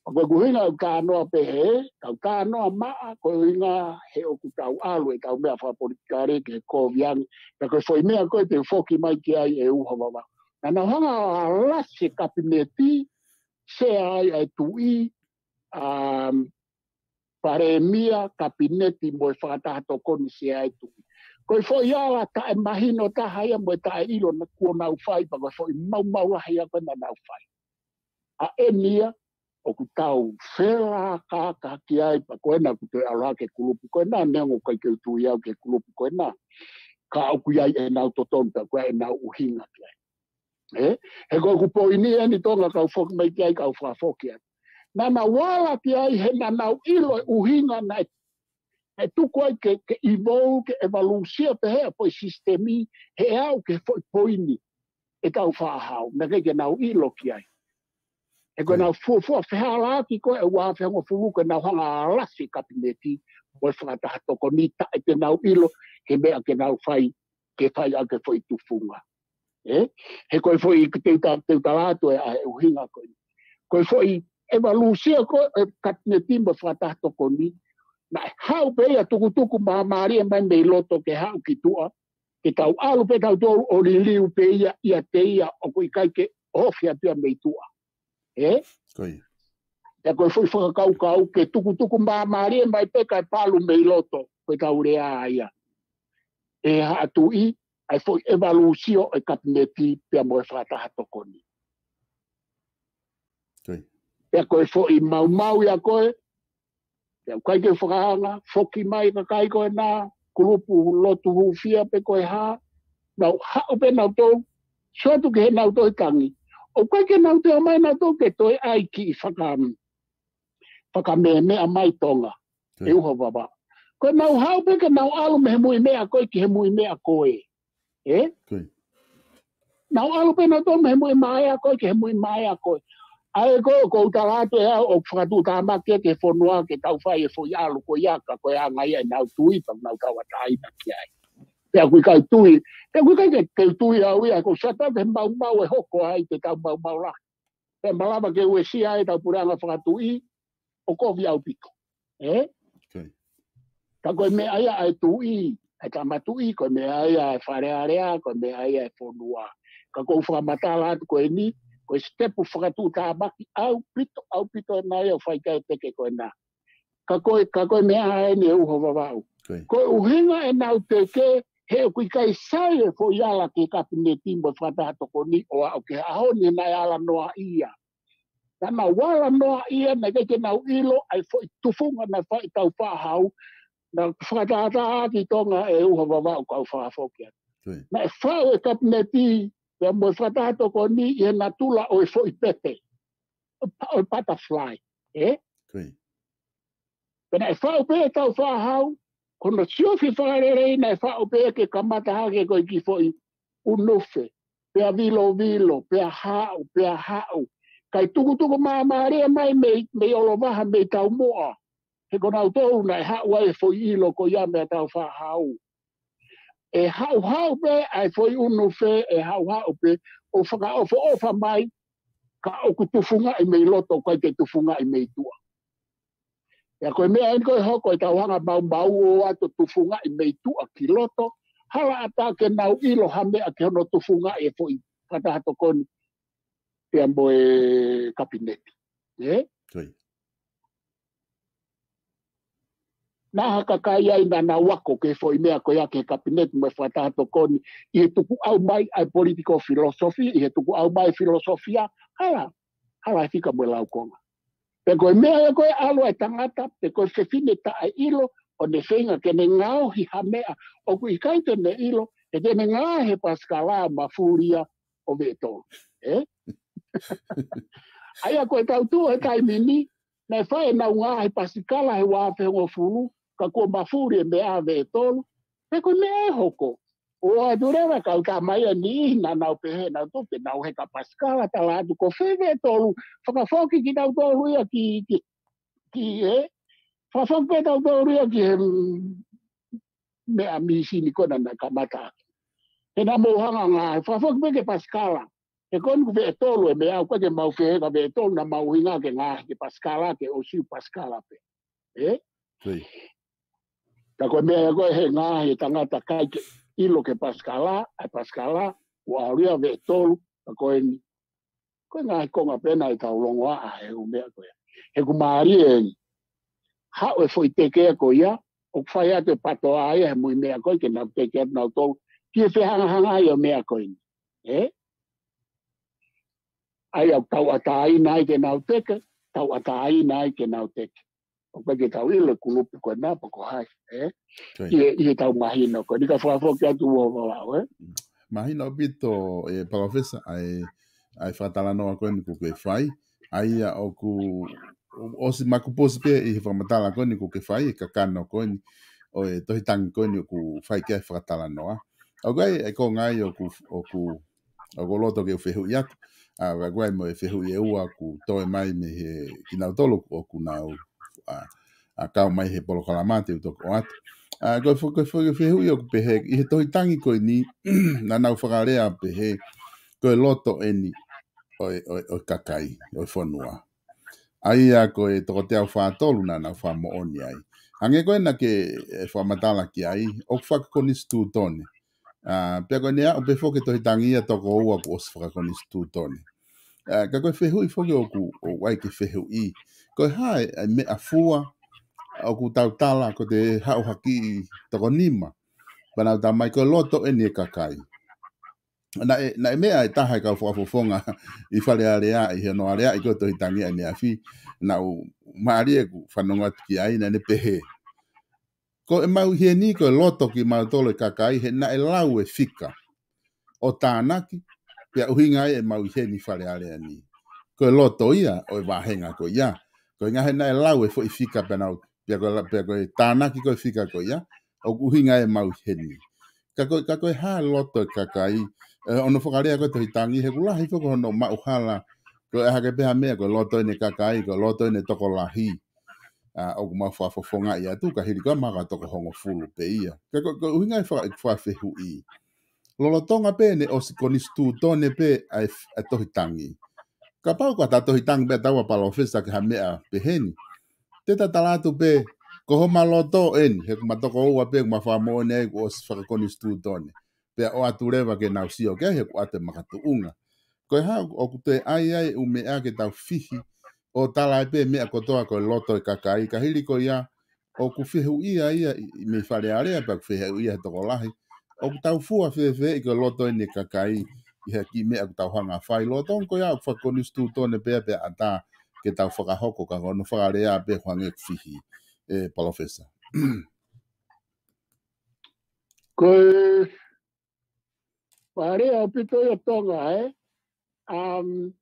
Ko e ʻuhinga ʻoku talanoa pehē, tau talanoa maʻa, ko e ʻuhinga he ʻoku tau ʻalu e tau meʻa fakapolitikale ke kovi ange. Pea ko e foʻi meʻa ko ē te u foki mai ki ai e uho vavaʻu. Naʻa nau hanga ʻo alasi e kapineti, sea ai ʻa e tuʻi, um, palēmia, kapineti mo e fakataha tokoni, sea ai e tuʻi. Ko e foʻi ala taʻemahino taha ia mo e taʻeʻilo naʻa kuo nau fai pea ko e foʻi maumau lahi ia ko ē naʻa nau fai. ʻA eni ia, ʻoku tau felākākā ki ai pea ko ena ʻoku toe ʻalu hake kulupu ko ena neongo ʻikai ke u tui au ki he kulupu ko ena. Ka ʻoku ʻi ai ʻenau totonu pea ʻoku ʻi ai ʻenau ʻuhinga ki ai. Ē? He ko ʻeku poini eni Tonga kau foki mai ki ai kau fakafoki atu. Naʻa nau ala ki ai he naʻa nau ʻilo e ʻuhinga naʻe, naʻe tuku ai ke, ke evolve, ke ʻevalūsio pehē ʻa e foʻi sisitemi, he ʻe aʻu ki he foʻi poini ʻe tau faʻa hao, naʻe ʻikai ke nau ʻilo ki ai. He ko ʻenau fuofua fehālaaki ko ē ʻe uaafe hongofulu ko ʻenau hanga alasi e kapineti mo e fakataha tokoni taʻe te nau ʻilo ki he meʻa ke nau fai, ke fai ʻaki e foʻi tufunga. Ē? He ko e foʻi ke teu ta-, teu tala atu e ʻa e ʻuhinga ko ē. Ko e foʻi ʻevalūsio ko ē kapineti mo e fakataha tokoni, naʻe haʻu pē ia tukutuku māmālie mai mei loto ke haʻu ki tuʻa, ke tau ʻalu pē tautolu ʻo liliu pē ia ʻiate ia ʻoku ʻikai ke ofi atu ia mei tuʻa. Ē? Pea ko e foʻi fakakaukau ke tukutuku māmālie mai pē kae palu mei loto, ko e tau lea ia. ʻE Haʻa Tuʻi, ʻa e foʻi ʻevalūsio ʻo e kapineti pea mo e fakataha tokoni. Pea ko e foʻi maumau ia ko ē, pea ʻoku ʻikai ke fakahanga, foki mai kakai ko ena, kulupu lotu hūfia pe ko e hā, nau haʻu pē nautolu, sio atu ki heʻenau tohi tangi. ʻOku ʻikai ke nau toe ʻomai nautolu ke toe ʻai kiʻi faka, fakameʻameʻa mai Tonga. ʻE ʻuha vavaʻu. Ko ʻenau haʻu pē ke nau ʻalu mei he muimeʻa ko ē ki he muimeʻa ko ē. Ē? Nau ʻalu pē nautolu mei he muimeʻa ko ē ki he muimeʻa ko ē. ʻA ia ko, ʻoku ou tala atu ʻe au, ʻoku fakatuʻutāmaki ʻe he fonua ke tau fai e foʻi ʻalu ko ia ka ko e anga ia ʻenau tui pea nau tauʻatāina ki ai. Pea ʻoku ʻikai tui, pea ʻoku ʻikai ke, ke tui au ia, ʻoku ou sio atu he maumau ʻe hoko ai te tau maumau lahi. Pea malava ke uesia ʻetau puleʻanga fakatuʻi, ʻoku kovi ʻaupito. Ē? Ka ko e meʻa ia ʻa e tuʻi, ʻa e tama tuʻi, ko e meʻa ia ʻa e Fale Alea, ko e meʻa ia ʻa e fonua. Ka ʻoku ou fakamatala atu ko eni, ko e sitepu fakatuʻutāmaki ʻaupito, ʻaupito ena ia ʻoku fai ki ai e teke ko ena. Ka ko e, ka ko e meʻa eni ʻe ʻuha vavaʻu. Ko e ʻuhinga ʻenau teke, he ʻoku ʻikai sai e foʻi ala ki he kapineti mo e fakataha tokoni ʻo aʻu ki he ʻaho ni naʻe ala noaʻia. Naʻa nau ala noaʻia, naʻe ʻikai ke nau ʻilo ʻa e foʻi tufunga naʻe fai ʻe Tāufaʻāhau, naʻe fakatātā ʻaki Tonga ʻe ʻuha vavaʻu kau fakafoki atu. Naʻe faʻu e kapineti, pea mo e fakataha tokoni ʻi he natula ʻo e foʻi pepe. ʻO e pa-, ʻo e butterfly. Ē? Pea naʻe faʻu pē ʻe Tāufaʻāhau, ko hono siofi fakalelei naʻe faʻu pē ke kamata hake ko e kiʻi foʻi ʻunufe, pea vilovilo, pea haʻu, pea haʻu. Kae tukutuku māmālie mai mei, mei ʻOlovaha, mei Taumoʻa. He ko nautolu naʻe haʻu ai e foʻi ʻilo ko ia meia Tāufaʻāhau. ʻE haʻuhaʻu pē ʻa e foʻi ʻunufe, ʻe haʻuhaʻu pē ʻo fakaʻofoʻofa mai, ka ʻoku tufungaʻi mei loto, ʻikai ke tufungaʻi mei tuʻa. Pea ko e meʻa eni ko e hoko ʻetau hanga maumau ʻo ʻoatu tufungaʻi mei tuʻa ki loto, hala ʻatā ke nau ʻilo ha meʻa ki hono tufungaʻi e foʻi fakataha tokoni pea mo e kapineti. Ē? Naʻa ha kakai ai naʻa nau ako ki he foʻi meʻa ko ia ki he kapineti mo e fakataha tokoni ʻi he tukuʻau mai ʻa e political philosophy, ʻi he tukuʻau mai filosofia, hala, hala e fika mo e laukonga. Pe ko e meʻa ia ko e ʻalu ʻa e tangata, pe ko e fefine taʻeʻilo, ʻo ne feinga ke ne ngaohi ha meʻa ʻoku ʻikai te ne ʻilo, he te ne ngaohi e pasikala mafuli ia ʻo Veʻetolu. Ē? ʻA ia ko e tau tuʻu he taimi ni, naʻe fai ʻenau ngaohi pasikala he ua afe hongofulu, ka kuo mafuli e meʻa Veʻetolu. Pea ko e meʻa ʻe hoko. ʻOatu leva kau tama ia ni naʻa nau pehē nautolu te nau heka pasikala, tala atu ko fē Veʻetolu, fakafoki kinautolu ia ki, ki, ki ē, fakafoki pē tautolu ia ki he, mm, meʻa mīsini ko ena naʻe kamata ʻaki. He naʻa mou hanga ngā, fakafoki pē ke pasikala. He ko eni ko Veʻetolu e meʻa, ʻoku ʻikai ke mau fie heka Veʻetolu, naʻa mau ʻuhinga ke ngā, ke pasikala, ke ʻosi pasikala pē. Ē? Ka ko e meʻa ia ko e he ngaahi tangata ʻikai ke ʻilo ki he pasikala, ʻa e pasikala, ʻoku ʻalu ia Veʻetolu, ka ko eni. Ko e ngaahi konga pē ena ʻetau longoaʻa he ʻū meʻa ko ia. He ʻoku mālie eni. Haʻu e foʻi teke ko ia, ʻoku fai atu e patoa ia he muimeʻa ko ē ke nau teke atu nautolu. Ki he fehangahanga ia ʻo e meʻa ko eni. Ē? ʻA ia ʻoku tauʻatāina ai ke nau teke, tauʻatāina ai ke nau teke. ʻOku ʻikai ke tau ʻilo e kulupu ko ena pe ko hai, ē? ʻI he, ʻi heʻetau mahino ko eni ka fakafoki atu ʻo vavao, ē? Mahino ʻaupito, ē, Palōfesa, ʻa e, ʻa e fakatalanoa ko eni ʻoku ke fai. ʻA ia ʻoku, ʻosi makupusi pē ʻi he fakamatala ko eni ʻoku ke fai, e kakano ko eni, ʻo e tohi tangi ko eni ʻoku fai ki ai e fakatalanoa. ʻOku ʻi ai e konga ia ʻoku, ʻoku ʻoku ou loto ke u fehuʻi atu. ʻA, ʻoku ʻi ai mo e fehuʻi ʻe ua ʻoku toe mai mei he kinautolu ʻoku nau, ʻa, ʻa kau mai he polokalama te u toki ʻoatu. ʻA, ko e fo-, ko e fo-, fehuʻi ʻoku pehē, ʻi he tohi tangi ko eni, naʻa nau fakalea pehē, ko e loto eni ʻo e, ʻo e, ʻo e kakai, ʻo e fonua. ʻA ia ko e toko teau fā tolu naʻa nau fakamoʻoni ai. Hangē ko ena ʻoku ke, ē, fakamatala ki ai, ʻoku fakakonisitūtone. ʻA, pea ko ʻene aʻu pē foki e tohi tangi ia toko ua kuo ʻosi fakakonisitūtone. ʻA, ka ko e fehuʻi foki ʻoku, ʻoku ʻi ai ke fehuʻi. Ko e hā e, e meʻafua, ʻoku tau tala, ko e te haʻu ha kiʻi toko nima. Pea nau tala mai ko e loto eni e kakai. Naʻe, naʻe meʻa e taha e kau fakafofonga ʻi Fale Alea, ʻi hono aleaʻi ko e tohi tangi ʻaneafi, naʻe mālie ʻeku fanongo atu ki ai naʻa ne pehē. Ko e mau heni ko e loto kimautolu e kakai he naʻe lau e fika ʻo tānaki, Pea ʻuhinga ai ʻemau ʻi heni Fale Alea ni. Ko e loto ia ʻo e vāhenga ko ia. Ko e ʻuhinga he naʻe lau e foʻi fika pea nau, pea ko e la-, pea ko e tānaki ko e fika ko ia, ʻoku ʻuhinga ai ʻemau ʻi heni. Ka ko, ka ko e hā loto e kakai, ē, ʻo ne fakalea ko e Tohi Tangi, he ʻoku lahi foki hono maʻuhala, ko e hā ke pehē ha meʻa, ko e loto ʻene kakai, ko e loto ʻene tokolahi. ʻA, ʻoku mau fakafofongaʻi atu, ka hili ko ia mahalo ko e toko hongofulu pē ia. Ka ko, ko e ʻuhinga e faka-, fakafehuʻi. Lolotonga pē ʻene ʻosi konisitūtone pē ʻa e f-, ʻa e Tohi Tangi. Kapau ko ha Tohi Tangi pē ʻa taua palōfesa ki ha meʻa pehē ni. Te ta tala atu pē, ko homa loto eni, he ʻoku ma tokoua pē, ʻoku ma fakamoʻoni ai kuo ʻosi fakakonisitūtone. Pea ʻoatu leva ke nau sio ki ai, he ʻoku ʻoatu e makatuʻunga. Ko e hā, ʻoku toe ʻai ai ʻū meʻa ke tau fihi, ʻo tala ai pē meʻa kotoa ko e loto e kakai, ka hili ko ia, ʻoku fehuʻia ia ʻi, ʻi mei Fale Alea pea ʻoku fehuʻia he tokolahi. ʻOku tau fua fēfē ʻi ko e loto ʻene kakai ʻi he kiʻi meʻa ʻoku tau hanga fai lolotonga ko ia ʻoku fakakonisitūtone pē pea ʻatā ke tau fakahoko ka ko hono fakalea pē ʻoku hangē ʻoku fihi, ē, palōfesa. Ko e fakalea ʻaupito ia Tonga, ē? Um,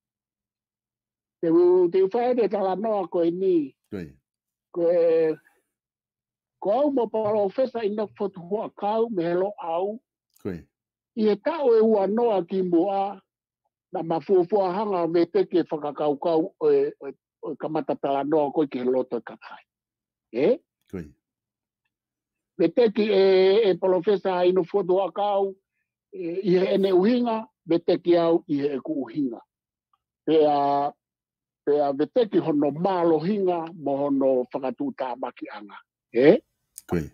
te u, te u fai e talanoa ko eni. Ko ia. Ko e, ko au mo palōfesa ʻInoke Fotu Huʻakau mei he Loʻau. Ko ia. ʻI he taʻu ʻe ua noa ki muʻa, naʻa ma fuofua hanga ʻo veteki e fakakaukau ʻo e, ʻo e, ʻo e kamata talanoa ko ē ki he loto e kakai. Ē? Ko ia. Veteki ʻe, ʻe palōfesa ʻInoke Fotu Huʻakau, ē, ʻi heʻene ʻuhinga, veteki au ʻi heʻeku ʻuhinga. Pea, pea veteki hono mālohinga mo hono fakatuʻutāmakiʻanga. Ē? Ko ia.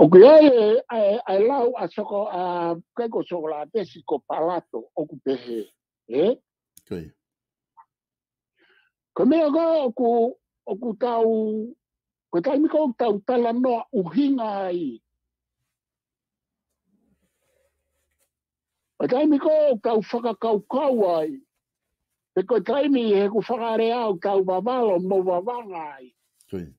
ʻOku ʻi ai e, e, e lau ʻa Soko-, ʻa, ʻikai ko Sokolatesi, ko Palato, ʻoku pehē. Ē? Ko ia. Ko e meʻa ko ē ʻoku, ʻoku tau, ko e taimi ko ē ʻoku tau talanoa ʻuhinga ai. Ko e taimi ko ē ʻoku tau fakakaukau ai. Pe ko e taimi he ʻoku fakalea ʻoku tau vavalo mo vavanga ai. Ko ia.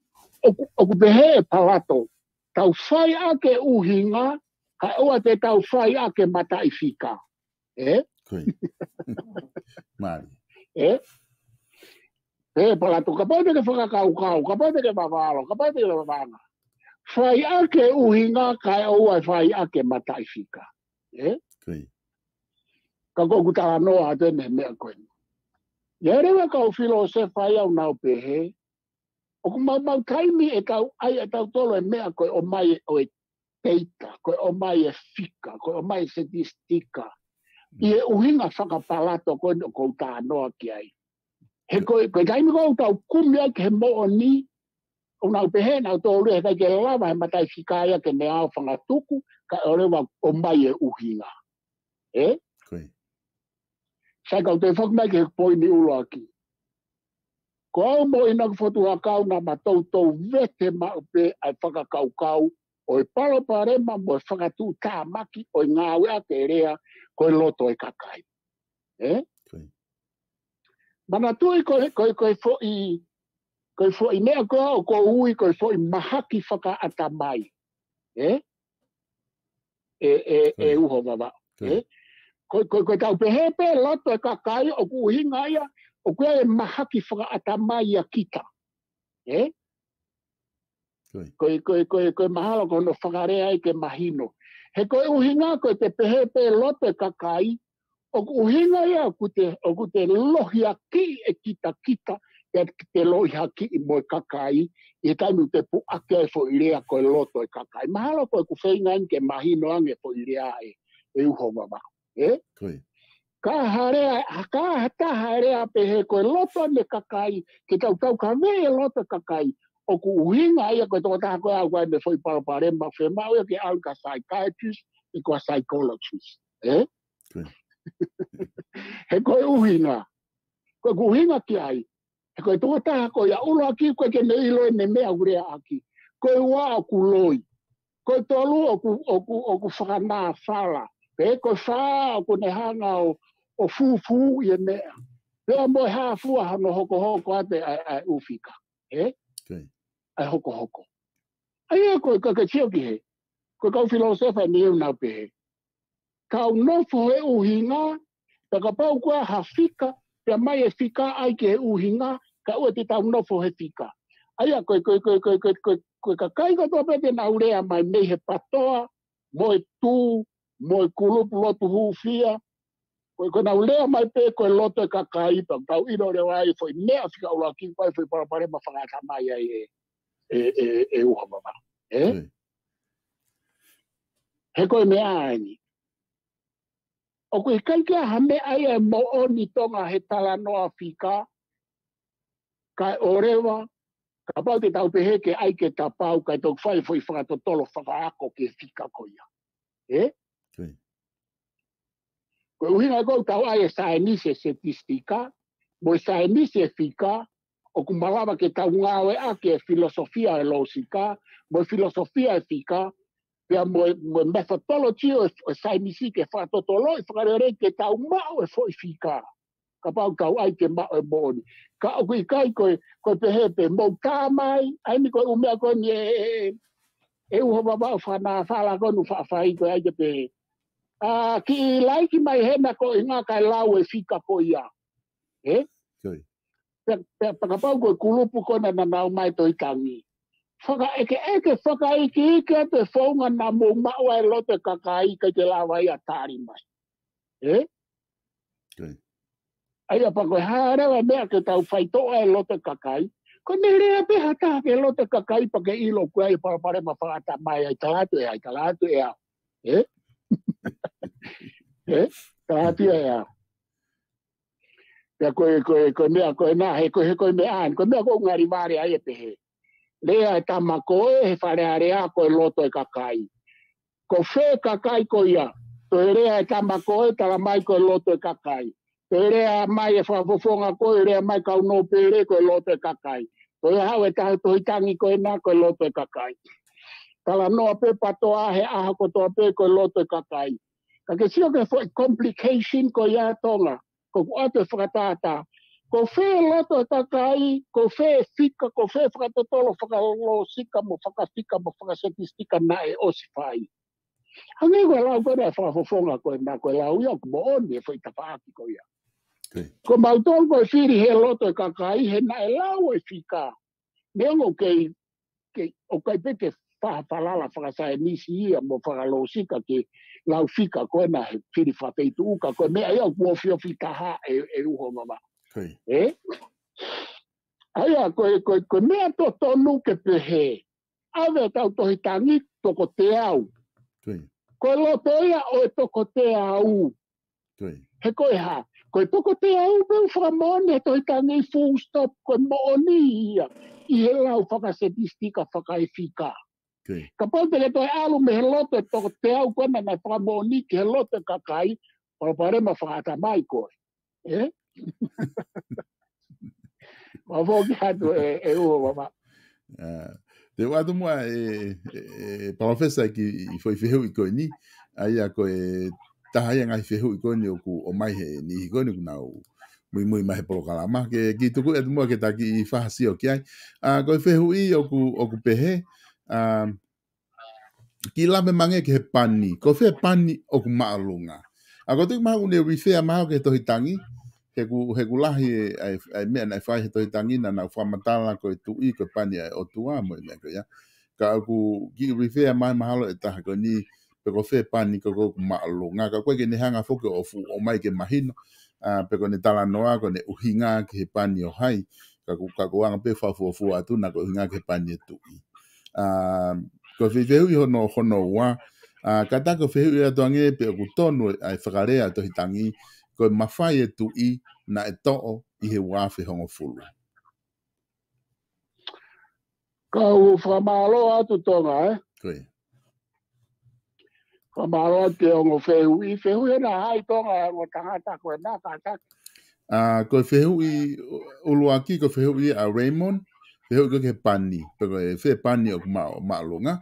ʻOku, ʻoku pehē ʻe Palato. Tau fai ʻaki e ʻuhinga, kae ʻoua te tau fai ʻaki e mataʻifika. Ē? Ko ia. Mālie. Ē? Ē, Palato, kapau te ke fakakaukau, kapau te ke vavalo, kapau te ke vavanga. Fai ʻaki e ʻuhinga kae ʻoua ʻe fai ʻaki e mataʻifika. Ē? Ko ia. Ka ko ʻeku talanoa atu eni he meʻa ko eni. ʻI ai leva e kau filōsefa ia ʻoku nau pehē, ʻoku maumau taimi ʻe tau ʻai ʻe tautolu e meʻa ko e ʻomai ʻo e data, ko e ʻomai e fika, ko e ʻomai e setisitika. ʻI he ʻuhinga faka-Palato ko eni ʻoku ou talanoa ki ai. He ko e, ko e taimi ko ē ʻoku tau kumi ai ki he moʻoni, ʻoku nau pehē nautolu ʻe ʻikai ke lava he mataʻifika ia ke ne ʻai ʻo fakatuku, kae ʻoua leva ʻomai e ʻuhinga. Ē? Ko ia. Sai, kau toe foki mai ki he poini ʻuluaki. Ko au mo ʻInoke Fotu Huʻakau naʻa ma toutou vete maʻu pē ʻa e fakakaukau ʻo e palopalema mo e fakatuʻutāmaki ʻo e ngāueʻaki e lea ko e loto e kakai. Ē? Ko ia. Manatuʻi ko e, ko e, ko e foʻi, ko e foʻi meʻa ko ē ʻoku ou ui ko e foʻi mahaki fakaʻatamai. Ē? ʻE, ʻe, ʻe Ko ia. Uho Vavaʻu. Ko ia. Ē? Ko, ko, ko e tau pehē pē loto e kakai ʻoku ʻuhinga ia, ʻoku ʻi ai e mahaki fakaʻatamai ʻia kita. Ē? Ko ia. Ko e, ko e, ko e, ko e mahalo ko hono fakalea ai ke mahino. He ko e ʻuhinga ko e te pehē pē loto e kakai, ʻoku ʻuhinga ia ʻoku te, ʻoku te lohiakiʻi e kitakita, ʻe te lohiakiʻi mo e kakai, ʻi he taimi ʻoku te puʻaki ai e foʻi lea ko e loto e kakai. Mahalo ko ʻeku feinga eni ke mahino ange e foʻi lea ē, ʻe Uho Vavaʻu. Ē? Ko ia. Ka ha lea, ka ha taha e lea pehē ko e loto ʻene kakai, ke tau tau ka vē e loto e kakai, ʻoku ʻuhinga ia ko e tokotaha ko ē ʻoku ʻi ai mo e foʻi palopalema, fiemaʻu ia ke ʻalu ki ha psychiatrist, pe ko ha psychologist. Ē? Ko ia. He ko e ʻuhinga. Ko ʻeku ʻuhinga ki ai. He ko e tokotaha ko ia ʻuluaki ko ē ke ne ʻilo ʻene meʻa ʻoku leaʻaki. Ko e ua ʻoku loi. Ko e tolu ʻoku, ʻoku, ʻoku fakanāfala. Pe ko e fā ʻoku ne hanga ʻo, ʻo fūfū ʻi he meʻa. Pea mo e hā fua hono hokohoko atu ʻa e, ʻa e ʻū fika. Ē? Ko ia. ʻA e hokohoko. ʻA ia ko e ka ke sio ki he. Ko e kau filōsefa ni ʻoku nau pehē. tau nofo he ʻuhinga, pea kapau ko ha fika, pea ʻomai e fika ai ki he ʻuhinga, kae ʻoua te tau nofo he fika. ʻA ia ko e, ko e, ko e, ko e, ko e, ko e, ko e kakai kotoa pē te nau lea mai mei he patoa, mo e tū, mo e kulupu lotu hūfia, ko e, ko ʻenau lea mai pē ko e loto e kakai, pea tau ʻilo leva ai foʻi meʻa fika ʻuluaki, ko e foʻi palopalema fakaʻatamai ai e, e, e, e uha mama. Ē? He ko e meʻa eni. ʻOku ʻikai ke ʻi ai ha meʻa ia ʻe moʻoni Tonga he talanoa fika, kae ʻoua leva, kapau te tau pehē ke ʻai ke tapau, kae toki fai foʻi fakatotolo fakaako ki he fika ko ia. Ē? Ko e ʻuhinga ko ʻetau ʻai e saienisi e setistika, mo e saienisi e fika, ʻoku malava ke tau ngāueʻaki e filosofia e lōsika, mo e filosofia e fika, pea mo e, mo e methodology ʻo e, ʻo e saienisi ke fakatotoloʻi fakalelei ke tau maʻu e foʻi fika. Kapau tau ʻai ke maʻu e moʻoni. Ka ʻoku ʻikai ko e, ko e pehē pē, mou tā mai, ʻa eni ko e ʻū meʻa ko eni e, e, e, e uha vavaʻu fanafala ko eni ʻoku faʻa fai ko e ʻai ke pehē. ʻA, kiʻi laiki mai hena ko e ʻuhinga kae lau e fika ko ia. Ē? Pea, pea, pea kapau ko e kulupu ko ena naʻa nau ʻomai Tohi Tangi. Fakaʻekeʻeke, fakaikiiki atu e founga naʻa mou maʻu ai e loto e kakai ʻikai ke lava ia ʻo tali mai. Ē? ʻA ia pea ko e hā leva e meʻa ke tau faitoʻo ai e loto e kakai. Ko ʻene lea pē ha taha ki he loto e kakai pea ke ʻilo ko e ʻai e palopalema fakaʻatamai ai, tala atu ē, ʻai tala atu ē au. Ē? Ē? Tala atu ē au. Pea ko e, ko e, ko e meʻa ko ena, he ko e, he ko e meʻa eni, ko e meʻa ko ʻeku ngali vale ai e pehē. Lea e tama ko ē he Fale Alea ko e loto e kakai. Ko fē kakai ko ia, toe lea e tama ko ē tala mai ko e loto e kakai. Toe lea mai e fakafofonga ko ē, lea mai kau nōpele ko e loto e kakai. Toe haʻu e taha Tohi Tangi ko ena ko e loto e kakai. Talanoa pē patoa he ʻaho kotoa pē ko e loto e kakai. Ka ke sio ki he foʻi complication ko ia Tonga. Ko ʻeku ʻoatu e fakatātā. Ko fē loto e kakai, ko fē fika, ko fē fakatotolo fakalōsika mo fakafika mo fakasetistika naʻe ʻosi fai. Hangē ko e lau ko ena e fakafofonga ko ena ko e lau ia ʻoku moʻoni e foʻi tafaʻaki ko ia. Ko mautolu ko e fili he loto e kakai, he naʻe lau e fika. Neongo kei, kei, ʻoku ʻikai pē ke fa-, falala fakasaienisi ia mo fakalōsika ke lau fika ko ena he fili fakafeituʻu ka ko e meʻa ia ʻoku ofiofi taha e, e uho mama. Ē? ʻA ia, ko e, ko e, ko e meʻa totonu ke pehē. ʻAve ʻetau Tohi Tangi toko teau. Ko e loto ia ʻo e toko teau. He ko e hā, ko e toko teau pē ʻoku fakamoʻoni he Tohi Tangi full stop ko e moʻoni ia ʻi he lau fakasetistika fakaefika. Kapau te ke toe ʻalu mei he loto e toko teau ko ena naʻe fakamoʻoni ki he loto e kakai, palopalema fakaʻatamai koe. Ē? Mau foki atu e, e uho mama. Te u ʻoatu muʻa e, e, e palōfesa ki he foʻi fehuʻi ko eni, ʻa ia ko e taha ia ngaahi fehuʻi ko eni ʻoku ʻomai he niʻihi ko eni ʻoku nau muimui mai he polokalama. Ke, ke tuku atu muʻa ke ta kiʻi fakasio ki ai. ʻA, ko e fehuʻi ʻoku, ʻoku pehē, ʻa, kiʻi lave mai ange ki he pani. Ko fē pani ʻoku māʻolunga. ʻA, ko e tuʻu mahalo ʻoku ne refer mahalo ki he Tohi Tangi. He ʻoku, he ʻoku lahi e, ʻa e, ʻa e meʻa naʻe fai he Tohi Tangi naʻa nau fakamatala ko e tuʻi, ko e pani ʻa e ʻOtua, mo e meʻa ko ia. Ka ʻoku kiʻi refer mai mahalo e taha ko eni, pe ko fē pani ko ē ʻoku māʻolunga. Ka ʻoku ʻikai ke ne hanga foki ʻo fuʻu ʻomai ke mahino. ʻA, pe ko ʻene talanoa, ko ʻene ʻuhinga ki he pani ʻo hai. Ka ʻoku, ka ʻoku anga pē fakafuofua atu naʻa ko e ʻuhinga ki he pani e tuʻi. ʻA, ko e fehuʻi hono, hono ua, ʻa, kātaki ʻo fehuʻi atu ange pe ʻoku tonu ʻa e fakalea ʻa e Tohi Tangi, ko e mafai e tuʻi naʻe toʻo ʻi he ua afe hongofulu. Kau fakamālō atu Tonga, ē? Fakamālō atu ki he ongo fehuʻi, fehuʻi ena hai Tonga, ongo tangata ko ena kātaki. ʻA, ko e fehuʻi ʻuluaki, ko e fehuʻi ʻa Raymond, fehuʻi ko ē ki he pani, pe ko e fē pani ʻoku mā-, māʻolunga.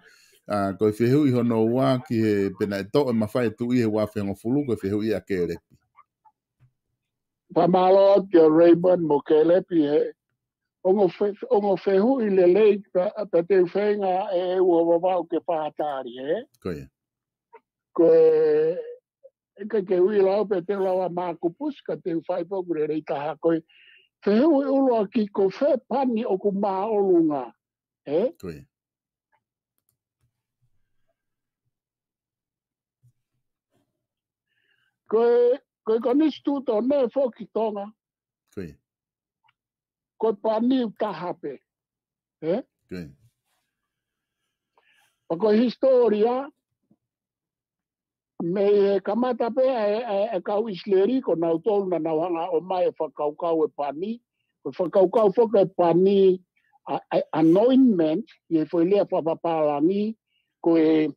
ʻA, ko e fehuʻi hono ua ki he pe naʻe toʻo e mafai e tuʻi he ua afe hongofulu, ko e fehuʻi ʻa Kelepi. Fakamālō atu kia Raymond mo Kelepi he ongo fe-, ongo fehuʻi lelei pea, pea te u feinga e uho vavaʻu ke fakatali, ē? Ko ia. Ko e ʻIkai ke u ʻilo au pe te u lava mākupusi, ka te u fai pē ʻoku lelei taha ko e fehuʻi ʻuluaki, ko fē pani ʻoku māʻolunga, ē? Ko ia. Ko e, ko e konisitūtone foki Tonga. Ko ia. Ko e pani ʻoku taha pē. Ē? Ko ia. Pea ko e hisitōlia, mei he kamata pē ʻa e, ʻa e, ʻa e kau ʻIsileli, ko nautolu naʻa nau hanga ʻo ʻomai e fakakaukau e pani, ko e fakakaukau foki e pani, ʻa, ʻa e anointment, ʻi he foʻi lea fakapapālangi, ko e,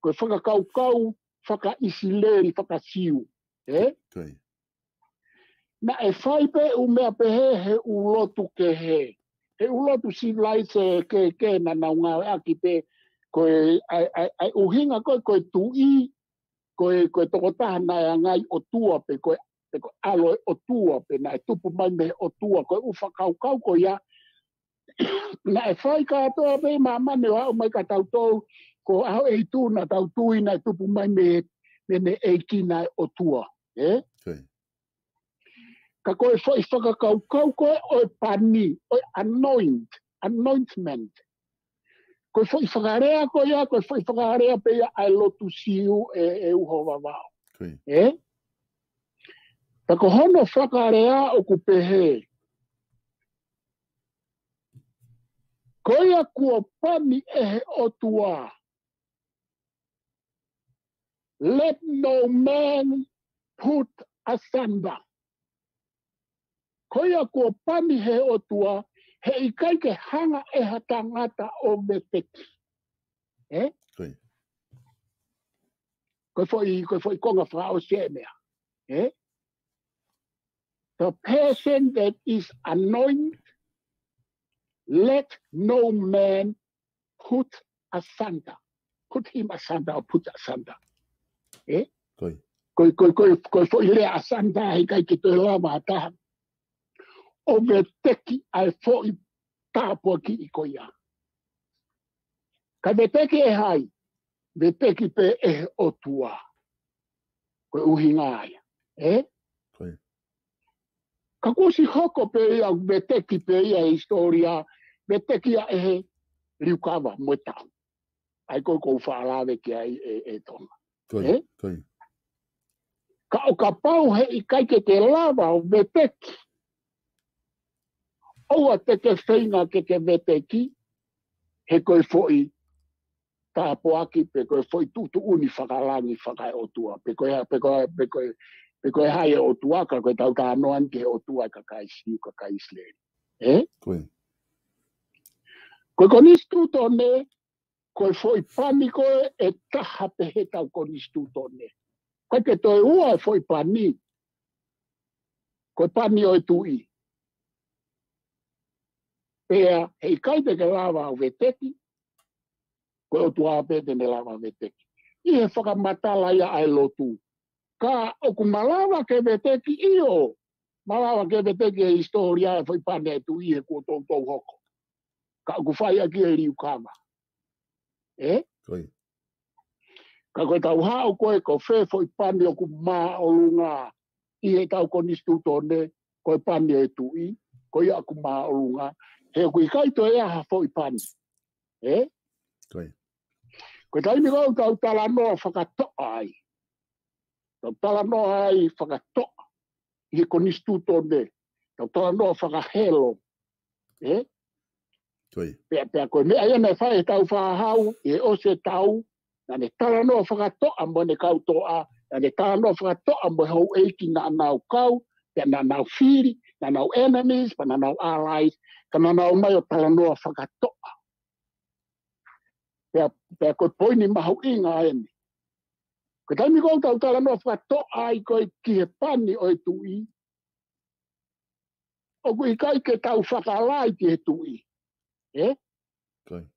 ko e fakakaukau fakaʻIsileli, fakaSiu. Ē? Ko ia. Naʻe fai pē ʻū meʻa pehē he ʻū lotu kehe. He ʻū lotu sivilaise kehekehe naʻa nau ngāueʻaki pē ko e, ʻa e, ʻa e, ʻa e ʻuhinga ko e, ko e tuʻi, ko e, ko e tokotaha naʻe anga ai ʻOtua pe ko e, pe ko e ʻAlo ʻo e ʻOtua pe naʻe tupu mai mei he ʻOtua, ko e ʻū fakakaukau ko ia. Naʻe fai kātoa pē ʻi māmani ʻo aʻu mai kia tautolu, ko e ʻaho ʻe hitu naʻa tau tui naʻe tupu mai mei, mei, mei he ʻEiki naʻe ʻOtua. Ē? Ko ia. Ka ko e foʻi fakakaukau ko e ʻo e pani, ʻo e anoint, anointment. Ko e foʻi fakalea ko ia, ko e foʻi fakalea pē ia ʻa e lotu Siu ʻe, ʻe uho Vavaʻu. Ko ia. Ē? Pea ko hono fakalea ʻoku pehē, ko ia kuo pani ʻe he ʻOtua, let no man put asunder. Ko ia kuo pani he ʻOtua, heʻikai ke hanga ʻe ha tangata ʻo veteki. Ē? Ko ia. Ko e foʻi, ko e foʻi konga fakaʻosi e meʻa. Ē? The person that is anointed, let no man put asunder. Put him asunder or put asunder. Ē? Ko ia. Ko e, ko e, ko e, ko e foʻi lea asunder, heʻikai ke toe lava ha taha ʻo veteki ʻa e foʻi tāpuakiʻi ko ia. Ka veteki ʻe hai? Veteki pē ʻe he ʻOtua. Ko e ʻuhinga ia. Ē? Ko ia. Ka kuo ʻosi hoko pē ia, veteki pē ia he hisitōlia, veteki ia ʻe he liukava mo e tau. ʻA ia ko e ʻoku ou faʻa lave ki ai ē, ē Tonga. Ko ia, ē? Ko ia. Ka ʻo kapau heʻikai ke ke lava ʻo veteki, ʻoua te ke feinga ke ke veteki, he ko e foʻi tāpuaki pe ko e foʻi tuʻutuʻuni fakalangi fakaeʻotua, pe ko e, pe ko e, pe ko e, pe ko e hā e ʻOtua, ka ko e tau talanoa ni ki he ʻOtua ʻa e kakai Siu, kakai ʻIsileli. Ē? Ko ia. Ko e konisitūtone, ko e foʻi pani ko ē ʻe taha pē he tau konisitūtone. ʻIkai ke toe ua e foʻi pani. Ko e pani ʻo e tuʻi. Pea heʻikai te ke lava ʻo veteki, ko e ʻOtua pē te ne lava ʻo veteki. ʻI he fakamatala ia ʻa e lotu. Ka ʻoku malava ke veteki, ʻio, malava ke veteki he hisitōlia e foʻi pani ʻa e tuʻi he kuo toutou hoko. Ka ʻoku fai ʻaki e liukava. Ē? Ko ia. Ka ko e tau haʻu ko ē ko fē foʻi pani ʻoku māʻolunga ʻi he tau konisitūtone, ko e pani ʻo e tuʻi, ko ia ʻoku māʻolunga, he ʻoku ʻikai toe ʻi ai ha foʻi pani. Ē? Ko ia. Ko e taimi ko ē ʻoku tau talanoa fakatoʻa ai. Tau talanoa ai fakatoʻa ʻi he konisitūtone. Tau talanoa fakahelo. Ē? Ko ia. Pea, pea ko e meʻa ia naʻe fai he tau fāhau, ʻi he ʻosi e tau, naʻa ne talanoa fakatoʻa mo ʻene kau toʻa, naʻa ne talanoa fakatoʻa mo e houʻeiki naʻa nau kau, pea naʻa nau fili, naʻa nau enemies, pea naʻa nau allies, ka naʻa nau ō mai ʻo talanoa fakatoʻa. Pea, pea ko e poini mahuʻinga eni. Ko e taimi ko ē ʻoku tau talanoa fakatoʻa ai ko ē ki he pani ʻo e tuʻi, ʻoku ʻikai ke tau fakalai ki he tuʻi. Ē? Ko ia.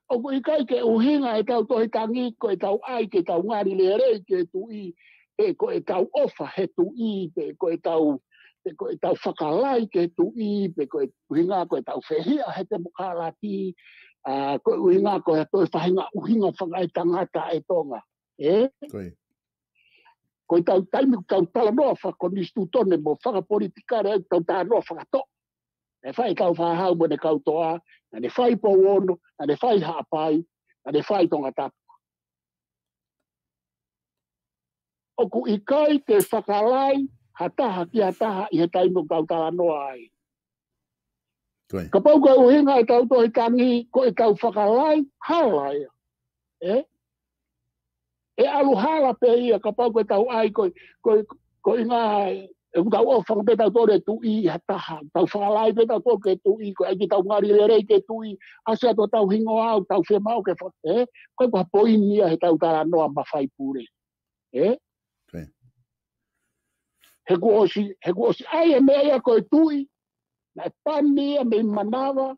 ʻOku ʻikai ke ʻuhinga e tau tohi tangi ko e tau ʻai ke tau ngali lelei ki he tuʻi, pe ko e tau ʻofa he tuʻi, pe ko e tau, pe ko e tau fakalai ki he tuʻi, pe ko e ʻuhinga ko e tau fehiʻa he temokalati, ʻa, ko e ʻuhinga ko e toe faʻahinga ʻuhinga fakaetangata ʻa e Tonga. Ē? Ko ia. Ko e tau taimi ʻoku tau talanoa fakakonisitūtone mo fakapolitikale ai ʻoku tau talanoa fakatoʻo. Naʻe fai ʻetau fakahau mo ʻene kau toʻa, naʻa ne fai Pouono, naʻa ne fai Haʻapai, naʻa ne fai Tongatapu. ʻOku ʻikai ke fakalai ha taha ki ha taha ʻi he taimi ʻoku tau talanoa ai. Kapau ko e ʻuhinga ʻetau tohi tangi, ko ʻetau fakalai, hala ia. ʻE? ʻE ʻalu hala pē ia, kapau ko ʻetau ʻai, ko, ko, ko e ʻuhinga, ʻoku tau ʻofa pē tautolu e tuʻi ʻi ha taha, tau fakalai pē tautolu ki he tuʻi, ko e ʻai ke tau ngali lelei ki he tuʻi, ʻasi atu ʻetau hingoa, ʻoku tau fiemaʻu ke fa-, ʻe? Ko e, ko ha poini ia heʻetau talanoa mafai pule. ʻE? He kuo ʻosi, he kuo ʻosi ʻai e meʻa ia ko e tuʻi, naʻe pani ia mei manava,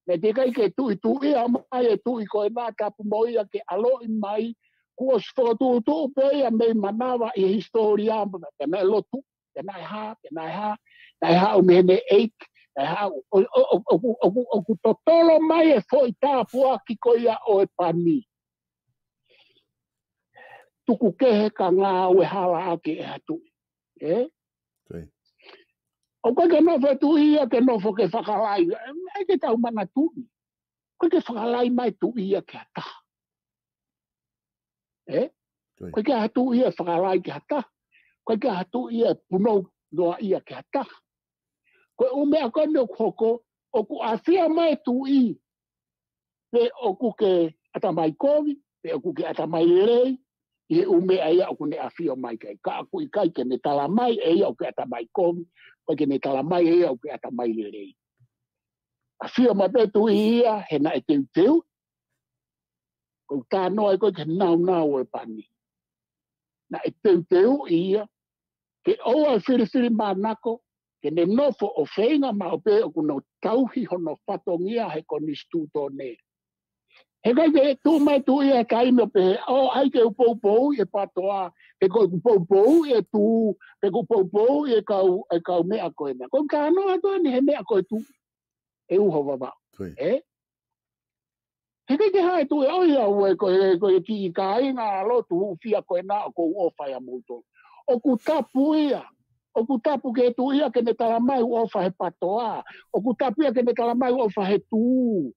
naʻe teʻeki ai ke tuʻituʻia mai e tuʻi ko ena tapu mo ia ke ʻaloʻi mai, kuo ʻosi fokotuʻutuʻu pē ia mei manava ʻi he hisitōlia, pea naʻe lotu, pea naʻe hā, pea naʻe hā, naʻe haʻu mei heʻene ʻeiki, naʻe haʻu, ʻo, ʻo, ʻo, ʻoku, ʻoku, ʻoku totolo mai e foʻi tāpuaki ko ia ʻo e pani. Tuku kehe ka ngāue hala ʻaki ʻe ha tuʻi. ʻE? ʻOku ʻikai ke nofo e tuʻi ia ke nofo ke fakalai. ʻE, ʻikai ke tau manatuʻi. ʻOku ʻikai ke fakalai mai tuʻi ia ki ha taha. ʻE? ʻOku ʻikai ke ha tuʻi ia fakalai ki ha taha. ʻOku ʻikai ke ha tuʻi ia punou noa ia ki ha taha. Ko e ʻū meʻa ko eni ʻoku hoko, ʻoku ʻafio mai tuʻi, pe ʻoku ke ʻatamai kovi, pe ʻoku ke ʻatamai lelei, ʻi he ʻū meʻa ia ʻoku ne ʻafio mai ki ai. Ka ʻoku ʻikai ke ne tala mai ʻe ia ʻoku ke ʻatamai kovi, pe ke ne tala mai ʻe ia ʻoku ke ʻatamai lelei. ʻAfio mai pē tuʻi ia, he naʻe teuteu, ko e talanoa ʻe ko e ke naunau e pani. Naʻe teuteu ia, ke ʻoua ʻe filifilimānako, ke ne nofo ʻo feinga maʻu pē ʻoku ne tauhi hono fatongia he konisitūtone. He ʻikai ke tuʻu mai tuʻi ia taimi ʻo pehē, ʻo ʻai ke u poupouʻi e patoa, pe ko ʻeku poupouʻi e tū, pe ko u poupouʻi e kau, e kau meʻa ko ena. Ko e talanoa atu eni he meʻa ko e tuʻi, ʻe uho vava. ʻE? He ʻikai ke hae tuʻi ʻo ia ʻoua ko e, ko e kiʻi kāinga lotu hūfia ko ena ʻoku ou ʻofa ia moutolu. ʻOku tapu ia. ʻOku tapu ke tuʻi ia ke ne tala mai ʻoku ʻofa he patoa. ʻOku tapu ia ke ne tala mai ʻoku ʻofa he tū.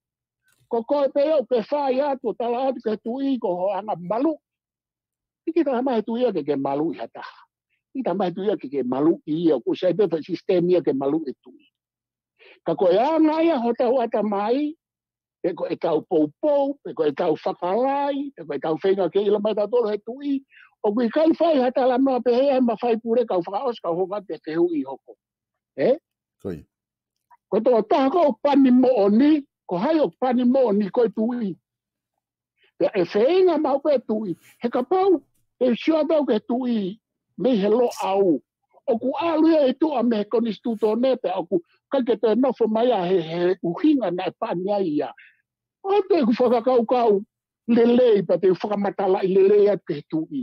Ko koe pē ʻoku ke fai atu, tala atu ke tuʻi ko ho anga malu. ʻIkai ke tala mai tuʻi ia ke ke malu ʻi ha taha. ʻIkai tala mai tuʻi ia ke ke malu ʻi ia, ʻoku sai pē fai sisitemi ia ke malu e tuʻi. Ka ko e anga ia hotau ʻatamai, pe ko ʻetau poupou, pe ko ʻetau fakalai, pe ko ʻetau feinga ke ʻilo mai tautolu he tuʻi, ʻoku ʻikai fai ha talanoa pehē ia he mafai pule kau fakaʻosi kau hoko atu e fehuʻi hoko. ʻE? Ko e tokotaha ko e pani moʻoni, ko hai ʻoku pani moʻoni ko e tuʻi. Pea ʻe feinga maʻu pē tuʻi, he kapau, ʻe sio atu au ki he tuʻi, mei he Loʻau. ʻOku ʻalu ia ʻi tuʻa mei he konisitūtone pea ʻoku ʻikai ke toe nofo mai ia he, he ʻuhinga naʻe pani ai ia. ʻOku ʻikai te u fakakaukau lelei, pea te u fakamatalaʻi lelei atu ki he tuʻi.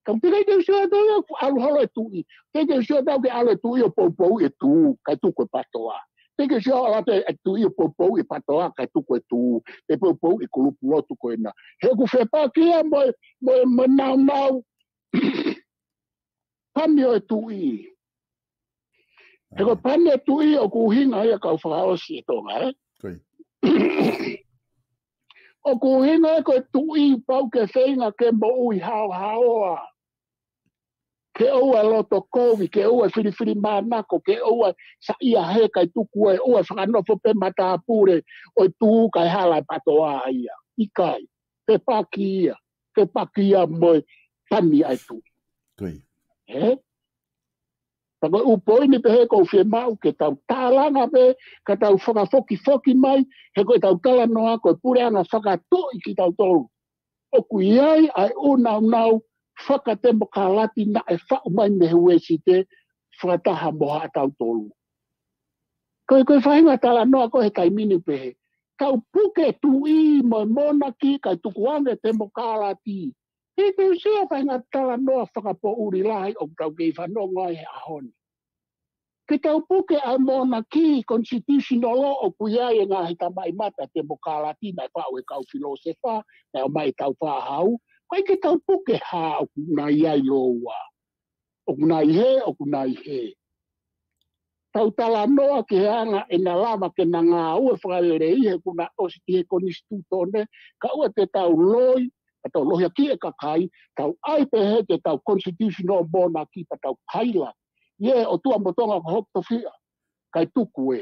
Ka ʻoku teʻeki ai ke u sio atu ia ʻoku ʻalu holo e tuʻi. Teʻeki ai ke u sio atu ke ʻalu e tuʻi ʻo poupouʻi e tū, kae tuku e patoa. Teʻeki ai ke u sio atu e tuʻi ʻo poupouʻi e patoa, kae tuku e tū. Pe poupouʻi e kulupu lotu ko ena. He ʻoku fepaki ia mo, mo, mo naunau pani ʻo e tuʻi. He ko e pani ʻo e tuʻi ʻoku ʻuhinga ia kau fakaʻosi ʻe Tonga, ē? ʻOku ʻuhinga ia ko e tuʻi pau ke feinga ke moʻui haohaoa. Ke ʻoua loto kovi, ke ʻoua filifilimānako, ke ʻoua saiʻia he kae tuku e, ʻoua fakanofo pē matāpule ʻo e tū kae hala e patoa ia. ʻIkai, fepaki ia, fepaki ia mo e pani ʻa e tuʻi. ʻE? Pea ko e ʻū poini pehē ʻoku ou fiemaʻu ke tau tālanga pē, ka tau fakafokifoki mai, he ko ʻetau talanoa, ko e puleʻanga fakatuʻi kitautolu. ʻOku ʻi ai ʻa e ʻū naunau fakatemokalati naʻe faʻu mai mei he Uēsite fakataha mo haʻatautolu. Ko e, ko e faʻahinga talanoa ko e he taimi ni pehē. Tau puke tuʻi mo e monaki kae tuku ange temokalati. He te u sio faʻahinga talanoa fakapoʻuli lahi ʻoku tau kei fanongo ai he ʻaho ni. Ke tau puke ʻa e monaki constitutional law ʻoku ʻi ai e ngaahi tamaʻimata temokalati naʻe faʻu e kau filōsefa, naʻe ʻomai e tau fāhau, ʻIkai ke tau puke ha ʻoku nai ai lōua. ʻOku nai hē, ʻoku nai hē. Tau talanoa ki he anga ʻena lava ke na ngāue fakalelei he ʻoku na ʻosi ki he konisitūtone, kae ʻoua te tau loi, ka tau lohiakiʻi e kakai, tau ʻai pē he ke tau constitutional monarchy pea tau kaila. ʻIo, ʻOtua mo Tonga ko hoku tofiʻa, kae tuku ē.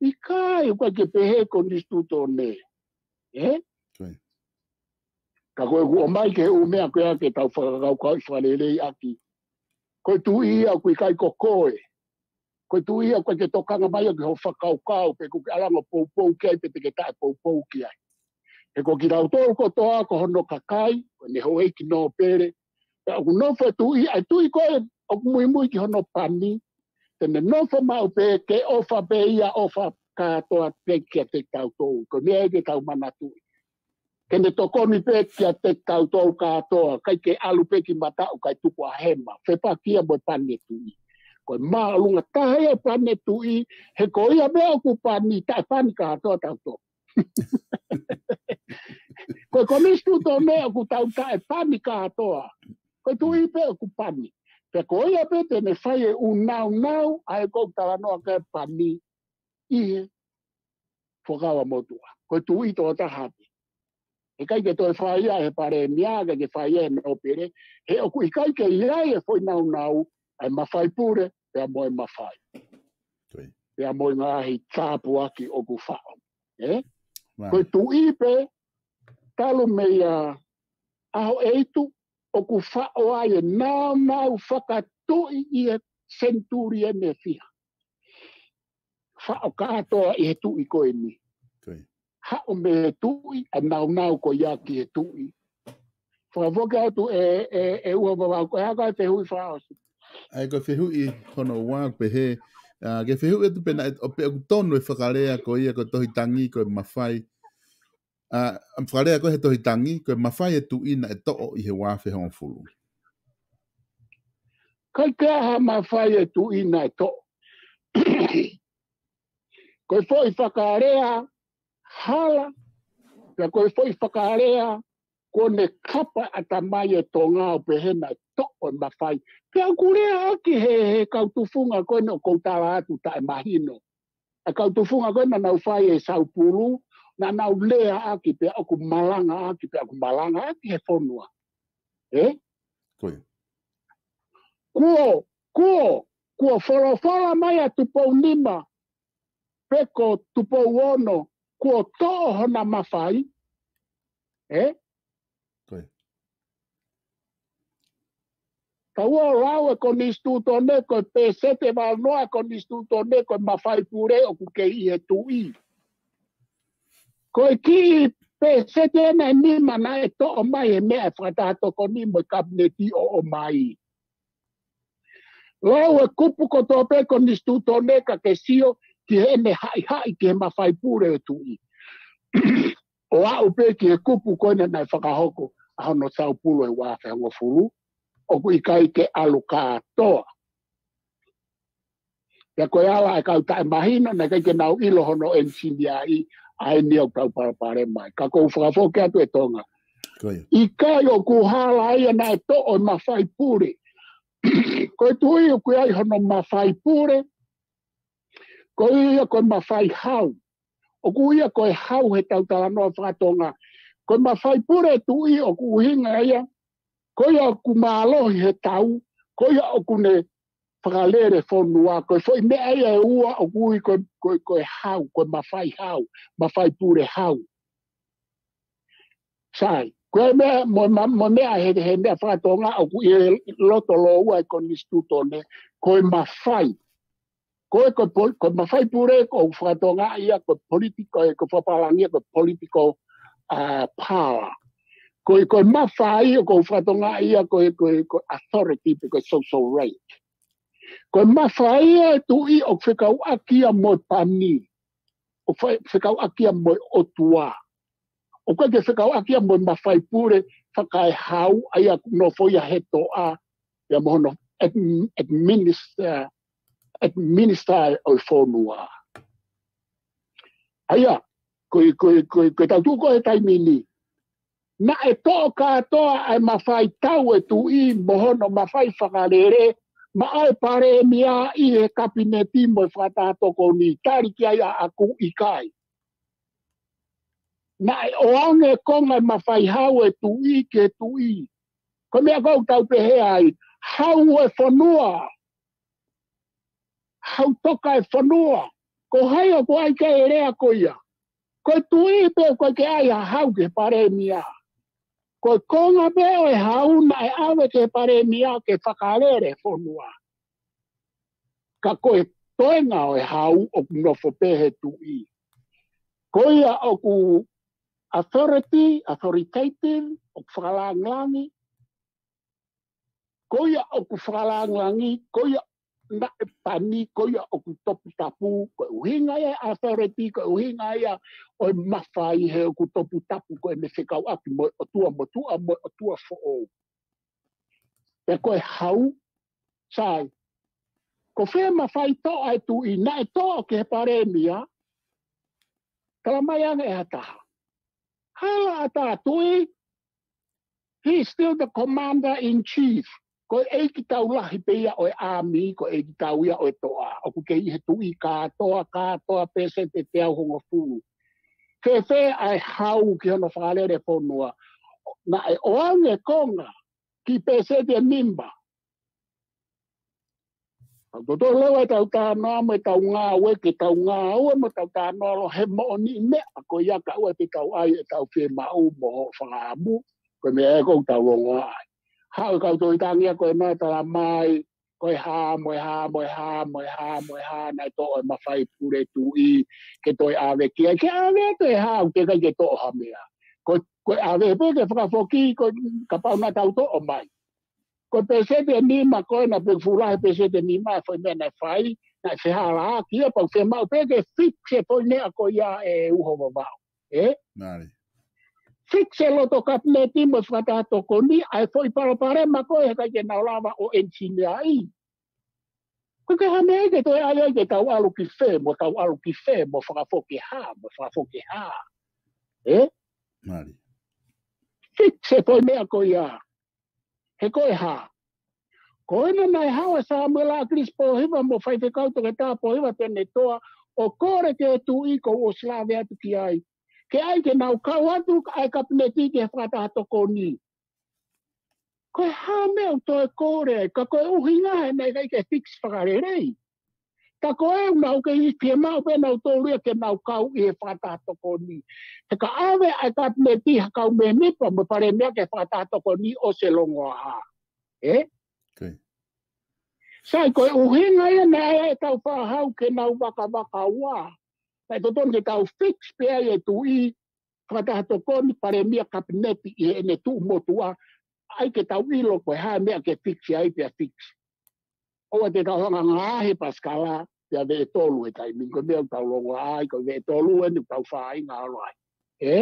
ʻIkai, ʻoku ʻikai ke pehē konisitūtone. Ē? Ka ko e ʻoku ʻomai ki he ʻū meʻa ko ia ke tau fakakaukauʻi fakalelei ʻaki. Ko e tuʻi ia ʻoku ʻikai ko koe. Ko e tuʻi ia ʻoku ʻikai ke tokanga mai ʻaki hoʻo fakakaukau pe ʻoku ke ʻalu ange ʻo poupou ki ai pe te ke taʻepoupou ki ai. He ko kitautolu kotoa ko hono kakai, ko ʻene houʻeiki nōpele. Pea ʻoku nofo e tuʻi, ʻa e tuʻi ko ē ʻoku muimui ki hono pani, te ne nofo maʻu pē ke ʻofa pē ia ʻofa kātoa pē kiate kitautolu. Ko e meʻa ia ke tau manatuʻi. Ke ne tokoni pē kiate kitautolu kātoa, ʻikai ke ʻalu pē ki mataʻu kae tuku ʻa hema. Fepaki ia mo e pani e tuʻi. Ko e māʻolunga taha ia e pani e tuʻi, he ko ia pē ʻoku pani, taʻepani kātoa tautolu. Ko e konisitūtone ʻoku tau taʻepani kātoa. Ko e tuʻi pē ʻoku pani. Pea ko ia pē te ne fai e ʻū naunau, ʻa ē ʻoku ou talanoa ki ai pani ʻi he Fuakava Motuʻa. Ko e tuʻi tokotaha pē. ʻIkai ke toe fai ia he palēmia, ʻikai ke fai ia he nōpele, he ʻoku ʻikai ke ʻi ai e foʻi naunau, ʻa e mafai pule, pea mo e mafai. Pea mo e ngaahi tāpuaki ʻoku faʻo. Ē? Ko e tuʻi pē, talu mei a ʻAhoʻeitu, ʻoku faʻo ai e naunau fakatuʻi ʻi he senituli ʻe fiha. Faʻo kātoa ʻi he tuʻi ko eni. Haʻu mei he tuʻi, ʻa e naunau ko ia ki he tuʻi. Fakafoki atu ʻe, ʻe, ʻe Uhavavau, ko e hā e fehuʻi fakaʻosi? ʻA ia ko e fehuʻi hono ua pehē, ʻa, ke fehuʻi atu pe naʻe, ʻo pe ʻoku tonu e fakalea ko ia ko e tohi tangi ko e mafai. ʻA, fakalea ko ē he tohi tangi, ko e mafai e tuʻi naʻe toʻo ʻi he ua afe hongofulu. ʻIkai ke ʻi ai ha mafai e tuʻi naʻe toʻo. Ko e foʻi fakalea hala, pea ko e foʻi fakalea kuo ne kapa ʻatamai e Tonga ʻo pehē naʻe toʻo e mafai. Pea ʻoku lea ʻaki he, he kau tufunga ko eni ʻoku ou tala atu taʻemahino. ʻA e kau tufunga ko ē naʻa nau fai e saupulu, naʻa nau lea ʻaki pea ʻoku malanga ʻaki, pea ʻoku malanga ʻaki he fonua. Ē? Kuo, kuo, kuo folofola mai ʻa Tupou Nima, pe ko Tupou Ono, kuo toʻo hona mafai. Ē? Ka ua lau e konisitūtone, ko e pēseti ʻe valungofulu e konisitūtone, ko e mafai pule ʻoku kei ʻi he tuʻi. Ko e kiʻi pēseti ʻe nima naʻe toʻo mai he meʻa ʻe fakataha tokoni mo e kapineti ʻo ʻomai. Lau e kupu kotoa pē konisitūtone ka ke sio ki heʻene haʻihaʻi ki he mafai pule ʻo e tuʻi. ʻO aʻu pē ki he kupu ko ena naʻe fakahoko ʻa hono saupulu he ua afe hongofulu, ʻoku ʻikai ke ʻalu kātoa. Pea ko e ala e kau taʻemahino, naʻe ʻikai ke nau ʻilo hono ʻenisiniaʻi ʻa eni ʻoku tau palopalema ai. Ka ʻoku ou fakafoki atu ʻe Tonga. ʻIkai ʻoku hala ia naʻe toʻo e mafai pule. Ko e tuʻi ʻoku ʻi ai hono mafai pule. Ko ia ko e mafai hau. ʻOku ia ko e hau he tau talanoa fakatonga. Ko e mafai pule tuʻi ʻoku ʻuhinga ia. Ko ia ʻoku mālohi he tau. Ko ia ʻoku ne fakalele fonua. Ko e foʻi meʻa ia ʻe ua ʻoku ui ko, ko, ko e hau, ko e mafai hau, mafai pule hau. Sai, ko e meʻa, mo, mo, mo meʻa he, he meʻa fakatonga ʻoku ʻi he loto lōua e konisitūtone, ko e mafai. Ko e, ko e pol-, ko e mafai pule, ko e fakatonga ia, ko e political, ko e fakapālangi ia, ko e political, uh, power. Ko e, ko e mafai, ko e fakatonga ia, ko e, ko e, ko e authority, pe ko e social rank. Ko e mafai e tuʻi ʻoku fekauʻaki ia mo e pani. ʻOku fe-, fekauʻaki ia mo e ʻOtua. ʻOku ʻikai ke fekauʻaki ia mo e mafai pule fakaehau, ʻa ia ʻoku nofo ia he toʻa, ia mo hono ad-, administer, administer ʻo e fonua. ʻA ia, ko e, ko e, ko e, ko e tau tuʻu ko ē he taimi ni. Naʻe toʻo kātoa ʻa e mafai tau e tuʻi mo hono mafai fakalele maʻa e palēmia ʻi he kapineti mo e fakataha tokoni, tali ki ai ʻaʻaku ʻikai. Naʻe ʻoange konga e mafai hau e tuʻi ki he tuʻi. Ko e meʻa ʻoku tau pehē ai, hau e fonua. Hau toka e fonua. Ko hai ʻoku ʻai ki ai e lea ko ia? Ko e tuʻi pē ʻoku ʻai ki ai ha hau ki he palēmia. Ko e konga pē ʻo e hau naʻe ʻave ki he palēmia ke fakalele e fonua. Ka ko e toenga ʻo e hau ʻoku nofo pē he tuʻi. Ko ia ʻoku authority, authoritative, ʻoku fakalāngilangi. Ko ia ʻoku fakalāngilangi, ko ia naʻe pani, ko ia ʻoku toputapu, ko e ʻuhinga ia e authority, ko e ʻuhinga ia ʻo e mafai he ʻoku toputapu ko ʻene fekauʻaki mo e ʻotua motuʻa, mo e ʻotua foʻou. Pea ko e hau, sai, ko fē mafai toʻo ʻa e tuʻi, naʻe toʻo ki he palēmia, tala mai ange ʻe ha taha. Hala ʻatā tuʻi, he's still the commander in chief. Ko e ʻeikitau lahi pē ia ʻo e ʻāmi, ko e ʻeikitau ia ʻo e toʻa. ʻOku kei ʻi he tuʻi kātoa, kātoa pēseti ʻe teau hongofulu. Fēfē ʻa e hau ki hono fakalele fonua? Naʻe ʻoange konga ki pēseti ʻe nima. Tau totolo leva ʻetau talanoa mo ʻetau ngāue, ke tau ngāue mo ʻetau talanoa ʻo he moʻoni meʻa ko ia kae ʻoua te tau ʻai ʻetau fiemaʻu mo hoʻo fakaʻamu, ko e meʻa ē ʻoku tau ongoʻi ai. Haʻu e kau tohi tangia ko ē naʻe tala mai, ko e hā, mo e hā, mo e hā, mo e hā, mo e hā, naʻe toʻo e mafai pule tuʻi, ke toe ʻave ki ai, ke ʻave atu e hā, ʻoku teʻeki ai ke toʻo ha meʻa. Ko, ko e ʻave pē ke fakafoki, ko e kapau naʻa tau toʻo mai. Ko e pēseti ʻe nima ko ē naʻe pē fuʻu lahi e pēseti ʻe nima, foʻi meʻa naʻe fai, naʻe fehālaaki ia pau fiemaʻu pē ke fix e foʻi meʻa ko ia ʻe uho vavao. Ē? Nari. Fix e loto kapineti mo e fakataha tokoni, ʻa e foʻi palopalema ko ē heʻikai ke nau lava ʻo engineer ʻi. Ko e ke hame ai ke toe ai ai ke tau ʻalu ki fē, mo tau ʻalu ki fē, mo fakafoki hā, mo fakafoki hā. Ē? Nari. Fix e foʻi meʻa ko ia. He ko e hā? Ko ena naʻe haʻu ʻa Sāmuela ʻAkilisi Pōhiva mo Faifekau Toketā Pōhiva Penetoa ʻo kole ki he tuʻi kuo u ʻosi lave atu ki ai. Ke ʻai ke nau kau atu ʻa e kapineti ki he fakataha tokoni. Ko e hā meʻa ʻoku toe kole ai, ka ko e ʻuhinga he naʻe ʻikai ke fix fakalelei. Ka ko e ʻoku nau kei fiemaʻu pē nautolu ia ke nau kau ʻi he fakataha tokoni. He ka ʻave ʻa e kapineti ha kau mēmipa mo e palēmia ki he fakataha tokoni ʻosi e longoaʻa. Ē? Sai, ko e ʻuhinga ia naʻe ʻai ʻetau fakahau ke nau vakavakaua. Naʻe totonu ke tau fix pē ai e tuʻi, fakataha tokoni, palēmia, kapineti ʻi heʻene tuʻu motuʻa, ʻai ke tau ʻilo ko e hā e meʻa ke fix ai pea fix. ʻOua te tau hanga ngaahi pasikala, pea veʻe tolu he taimi, ko e meʻa ʻoku tau longoaʻa ai, ko e veʻe tolu eni ʻoku tau fāinga ʻalu ai. Ē?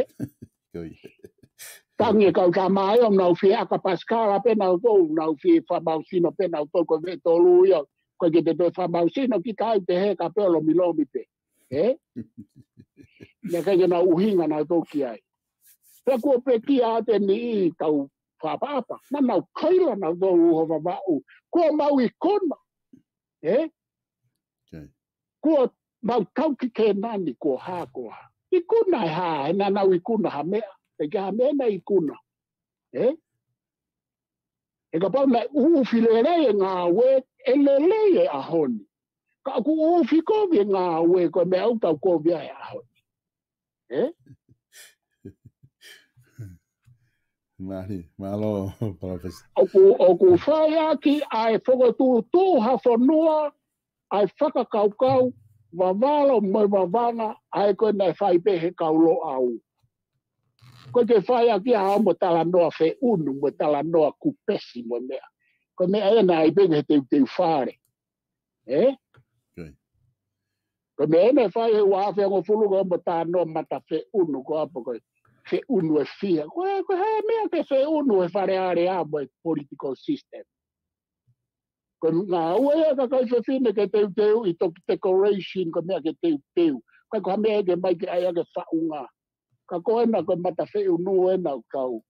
Ko ia. Tangi e kau tamaioʻeiki ʻoku nau fie ʻaka pasikala pē nautolu, nau fie fakamausino pē nautolu, ko e veʻe tolu ia, ko e ke te toe fakamausino ki tai te he ka pē ʻo lomilomi pē. Ē? Naʻe ʻikai ke nau ʻuhinga nautolu ki ai. Pea kuo pekia atu e niʻihi tau fakaʻapaʻapa. Naʻa nau kaila nautolu ʻo Vavaʻu. Kuo mau ikuna. Ē? Kuo mau tau ki Kēnani, kuo hā, kuo hā. Ikuna e hā, he naʻa nau ikuna ha meʻa. Pea ʻikai ha meʻa naʻe ikuna. Ē? He kapau naʻe ʻuʻufi lelei e ngāue, ʻe lelei e ʻaho ni. Ka ʻoku ʻuʻufi kovi e ngāue, ko e meʻa ʻoku tau kovi ai he ʻaho ni. Ē? Mālie, mālō, Palōfesa. ʻOku, ʻoku fai ʻaki ʻa e fokotuʻutuʻu ha fonua, ʻa e fakakaukau, Vavalo mo e Vavanga, ʻa e ko ē naʻe fai pē he kau Loʻau. Ko e ke fai ʻaki ha mo talanoa feʻunu, mo talanoa kupesi, mo meʻa. Ko e meʻa ena ʻai pē he teuteu fale. Ē? Ko e meʻa ena fai he ua afe hongofulu ko e mo talanoa mata feʻunu ko apa ko e feʻunu e fiha. Ko e, ko e hā e meʻa ke feʻunu he Fale Alea mo e political system. Ko e ngāue ia ʻa e kakai fefine ke teuteu ʻi toki decoration ko e meʻa ke teuteu. Ko e ko ha meʻa ke mai ke ʻai ʻa ke faʻunga. Ka ko ena ko e mata feʻunu ena ʻoku tau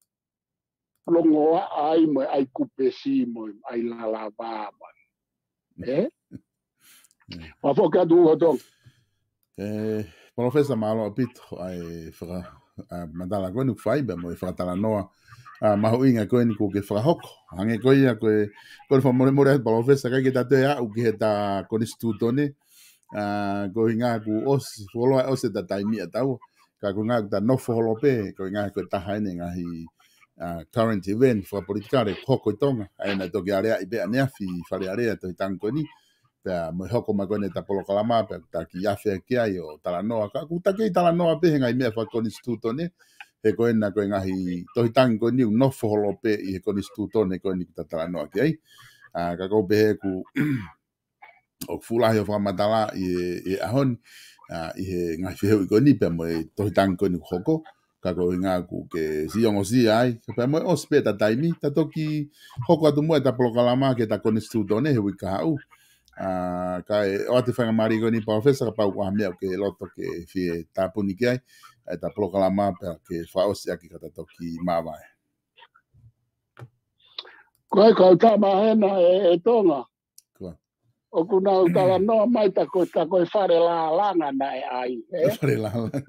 longoaʻa ai mo e ʻai kupesi mo e ʻai lalavā mo e. Ē? Pea foki atu ʻo tong. E, Palōfesa, mālō ʻaupito ʻa e faka, ʻa, matala ko eni ʻoku fai pea mo e fakatalanoa, ʻa, mahuʻinga ko eni kuo ke fakahoko. Hangē ko ia ko e, ko e fakamolemole atu Palōfesa, ʻikai ke ta toe aʻu ki he ta konisitūtone, ʻa, ko e ʻuhinga kuo ʻosi, fuoloa ʻosi ʻeta taimi ʻa taua. Ka ko e ʻuhinga ʻoku ta nofo holo pē, ko e ʻuhinga ko e taha eni e ngaahi, ʻa, current event fakapolitikale ʻoku hoko ʻi Tonga. ʻA ia naʻe toki aleaʻi pē ʻaneafi Fale Alea Tohi Tapu ko eni. Pea mo e hoko mai ko eni ʻeta polokalama, pea ta kiʻi afe ki ai ʻo talanoa. Ka ʻoku ta kei talanoa pē he ngaahi meʻa fakakonisitūtone, he ko ena ko e ngaahi Tohi Tapu ko eni ʻoku nofo holo pē ʻi he konisitūtone ko eni ʻoku ta talanoa ki ai. ʻA, ka ʻoku ou pehē ʻoku, ʻoku fuʻu lahi hoʻo fakamatala ʻi he, ʻi he ʻaho ni, ʻa, ʻi he ngaahi fehuʻi ko eni pea mo e Tohi Tapu ko eni ʻoku hoko, ka ko e ʻuhinga kuo ke siʻi ongosia ai, pea mo e ʻosi pē ʻeta taimi, ta toki hoko atu muʻa ʻeta polokalama ki heʻeta konisitūtone he uike kahaʻu. ʻA, kae ʻoatu e faingamālie ko eni Palōfesa kapau ʻoku ʻi ai ha meʻa ʻoku ke loto ke fie tāpuni ki ai, ʻeta polokalama pea ke fakaʻosi ʻaki ka ta toki māvae. Ko e kau tama hena e, e Tonga. Ko ia. ʻOku nau talanoa mai ta ko, ta ko e Fale Lalanga naʻe ʻai, ē? Fale Lalanga.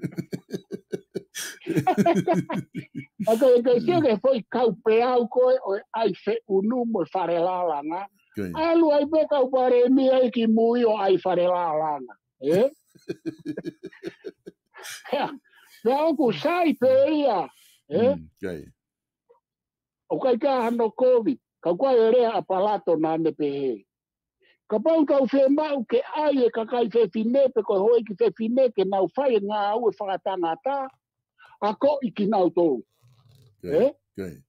ʻA ko e, ko e sio ke foʻi kau peau ko e ʻo e ʻai feʻunu mo e Fale Lalanga. Ko ia. ʻAlu ai pē kau palēmia ʻi ki mui ʻo ʻai Fale Lalanga. Ē? Pea, pea ʻoku sai pē ia. Ē? Mm, ko ia. ʻOku ʻikai ke ʻi ai hano kovi, ka ʻoku ʻi ai e lea ʻa Palato naʻa ne pehē. Kapau tau fiemaʻu ke ʻai e kakai fefine pe ko e houʻeiki fefine ke nau fai e ngāue fakatangata, akoʻi kinautolu. Ko ia. Ē? Ko ia.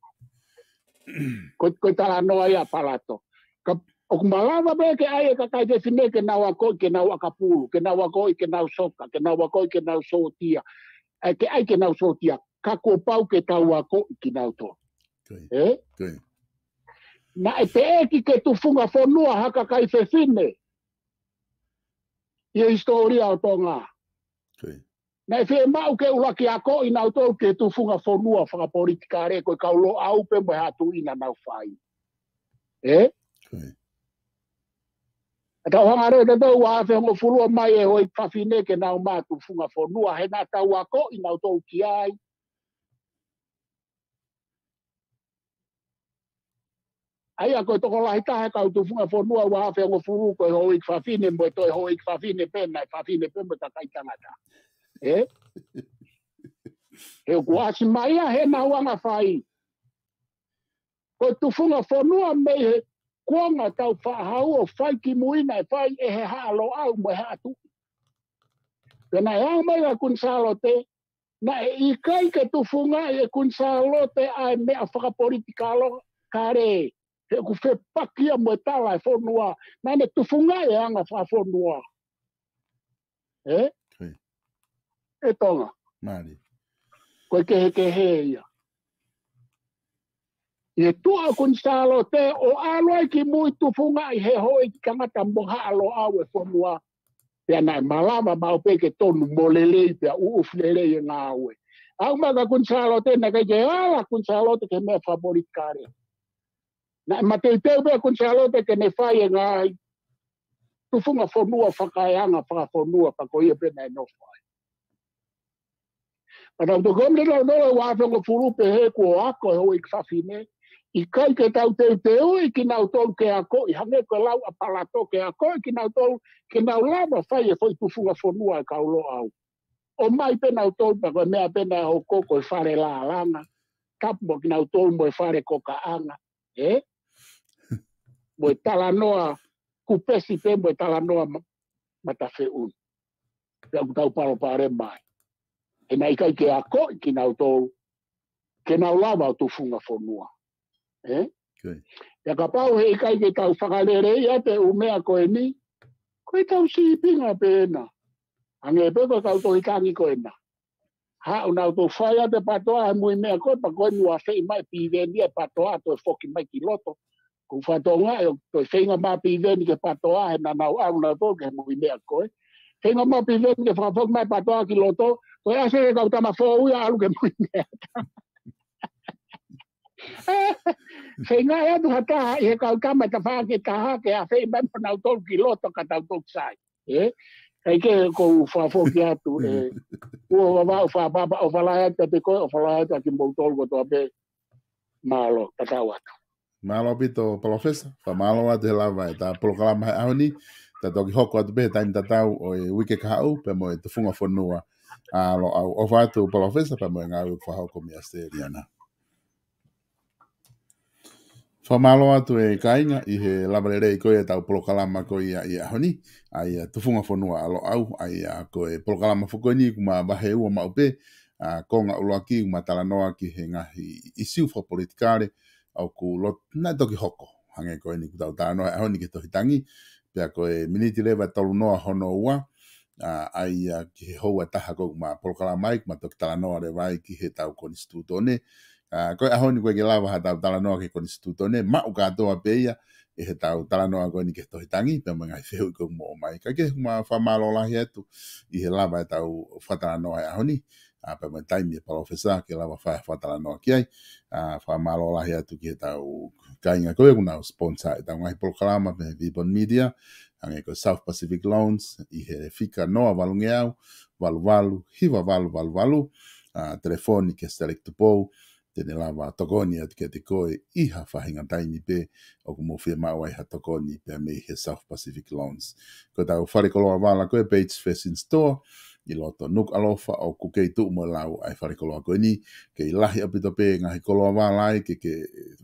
Ko, ko e talanoa ia ʻa Palato. Ka, ʻoku malava pē ke ʻai e kakai fefine ke nau akoʻi ke nau ʻakapulu, ke nau akoʻi ke nau soka, ke nau akoʻi ke nau sōtia. ʻAi ke ʻai ke nau sōtia. Ka kuo pau ke tau akoʻi kinautolu. Ko ia. Ē? Ko ia. Naʻe teʻeki ke tufunga fonua ha kakai fefine ʻi he hisitōlia ʻo Tonga. Ko ia. Naʻe fiemaʻu ke ʻuluaki akoʻi nautolu ki he tufunga fonua fakapolitikale ko e kau Loʻau pē mo e Haʻa Tuʻi naʻa nau fai. Ē? Ko ia. ʻA tau hanga ʻo tautau ua afe hongofulu mai e houʻeiki fafine ke nau maʻu tufunga fonua he naʻa tau akoʻi nautolu ki ai. ʻA ia ko e tokolahi taha e kau tufunga fonua ua afe hongofulu ko e houʻeiki fafine mo e toe houʻeiki fafine pē naʻe fafine pē mo e kakai tangata. Ē? He ʻoku ʻasi mai ia he naʻa nau anga fai. Ko e tufunga fonua mei he kuonga tau faʻa hau ʻo fai ki mui naʻe fai ʻe he Haʻa Loʻau mo e Haʻa Tuʻi. Pea naʻe ʻomai ʻa Kuini Sālote, naʻe ʻikai ke tufungaʻi ʻe Kuini Sālote ʻa e meʻa fakapolitikale kale, he ʻoku fepaki ia mo e tala e fonua, naʻa ne tufungaʻi e anga fakafonua. Ē? Ko ia. ʻE Tonga. Mālie. Ko e kehekehe ia. ʻI he tuʻa ʻo Kuini Sālote ʻo ʻalu ai ki mui tufungaʻi he houʻeiki tangata mo Haʻa Loʻau e fonua. Pea naʻe malava maʻu pē ke tonu mo lelei pea ʻuʻufi lelei e ngāue. ʻAʻu mai kia Kuini Sālote naʻe ʻikai ke ala Kuini Sālote ki he meʻa fakapolitikale. Naʻe mateuteu pē ʻa Kuini Sālote ke ne fai e ngaahi tufunga fonua fakaeanga fakafonua pea ko ia pē naʻe nofo ai. Pea tau toki ʻomi ʻe tautolu ua afe hongofulu pehē kuo ako e houʻeiki fafine. ʻIkai ke tau teuteuʻi kinautolu ke akoʻi, hangē ko e lau ʻa Palato ke akoʻi kinautolu, ke nau lava fai e foʻi tufunga fonua e kau Loʻau. ʻOmai pē nautolu pea ko e meʻa pē naʻe hoko ko e Fale Lalanga. Tapu mo kinautolu mo e Fale Kokaʻanga. Ē? Mo e talanoa kupesi pē mo e talanoa ma-, mata feʻunu. Pea ʻoku tau palopalema ai. He naʻe ʻikai ke akoʻi kinautolu ke nau lava ʻo tufunga fonua. Ē? Ko ia. Pea kapau he ʻikai ke tau fakaleleiʻi ʻa e ʻū meʻa ko eni, ko e tau sīpinga pē ena. Hangē pē ko e kau Tohi Tapu ko ena. Haʻu nautolu fai atu e patoa he mui meʻa ko ē pea ko eni ua feʻi mai Piveni e patoa toe foki mai ki loto. Ko e fatongia ʻo e toe feinga mai Piveni ke patoa he naʻa nau ʻalu nautolu ki he mui meʻa ko ē. Feinga mai Piveni ke fakafoki mai patoa ki loto, Ko e ʻasi e kau tama foʻou ia ʻalu ke moʻui mei ai. Feinga atu ha taha ʻi he kau tama ʻe taha ke taha ke ʻafeʻi mai mo nautolu ki loto ka tautolu sai. Ē? Kae kehe ʻoku ou fakafoki atu, ē, ʻoku ou vavau fakapapa, ʻofa lahi atu kiate koe, ʻofa lahi atu kiate kimoutolu kotoa pē. Mālō, tatau atu. Mālō ʻaupito, Palōfesa. Fakamālō atu he lava ʻetau polokalama he ʻaho ni. Tau toki hoko atu pē he taimi tatau ʻo e uike kahaʻu, pea mo e Tufunga Fonua ʻa Loʻau. ʻOfa atu, Palōfesa, pea mo e ngāue ʻoku fakahoko mei ʻAositelēlia na. Fakamālō atu e kāinga ʻi he lava lelei ko ia ʻetau polokalama ko ia ʻi he ʻaho ni, ʻa ia Tufunga Fonua ʻa Loʻau, ʻa ia ko e polokalama foki ko eni ʻoku ma vahe ua maʻu pē, ʻa, konga ʻuluaki ʻoku ma talanoa ki he ngaahi ʻisiū fakapolitikale ʻoku lot-, naʻe toki hoko. Hangē ko eni ʻoku tau talanoa he ʻaho ni ki he tohi tangi, pea ko e miniti leva ʻe tolu noa hono ua, ʻa, ʻa ia ki he houa ʻe taha ʻoku ma polokalama ai, ʻoku ma toki talanoa leva ai ki heʻetau konisitūtone. ʻA, ko e ʻaho ni ʻoku ʻikai ke lava haʻatau talanoa ki he konisitūtone, maʻu kātoa pē ia ʻi heʻetau talanoa ko eni ki he tohi tangi, pea mo e ngaahi fehuʻi ʻoku mou ʻomai. Kae kehe ʻoku ma fakamālō lahi atu ʻi he lava ʻetau fakatalanoa he ʻaho ni, ʻa, pea mo e taimi ʻa e Palōfesa ke lava fai ha fakatalanoa ki ai. ʻA, fakamālō lahi atu ki heʻetau kāinga ko ia ʻoku nau sponsor ʻetau ngaahi polokalama mei he Vipon Media, hangē ko e South Pacific Loans, ʻi he fika noa valungeau, valu valu, hiva valu valu valu, ʻa, telefoni ki he Select Tupou, te ne lava tokoni atu kiate koe ʻi ha faʻahinga taimi pē ʻoku mou fiemaʻu ai ha tokoni pea mei he South Pacific Loans. Ko ʻetau fale koloa vala ko e Page Fashion Store ʻi loto Nukuʻalofa, ʻoku kei tuʻu mo lau ʻa e fale koloa ko eni, kei lahi ʻaupito pē ngaahi koloa vala ai ke, ke,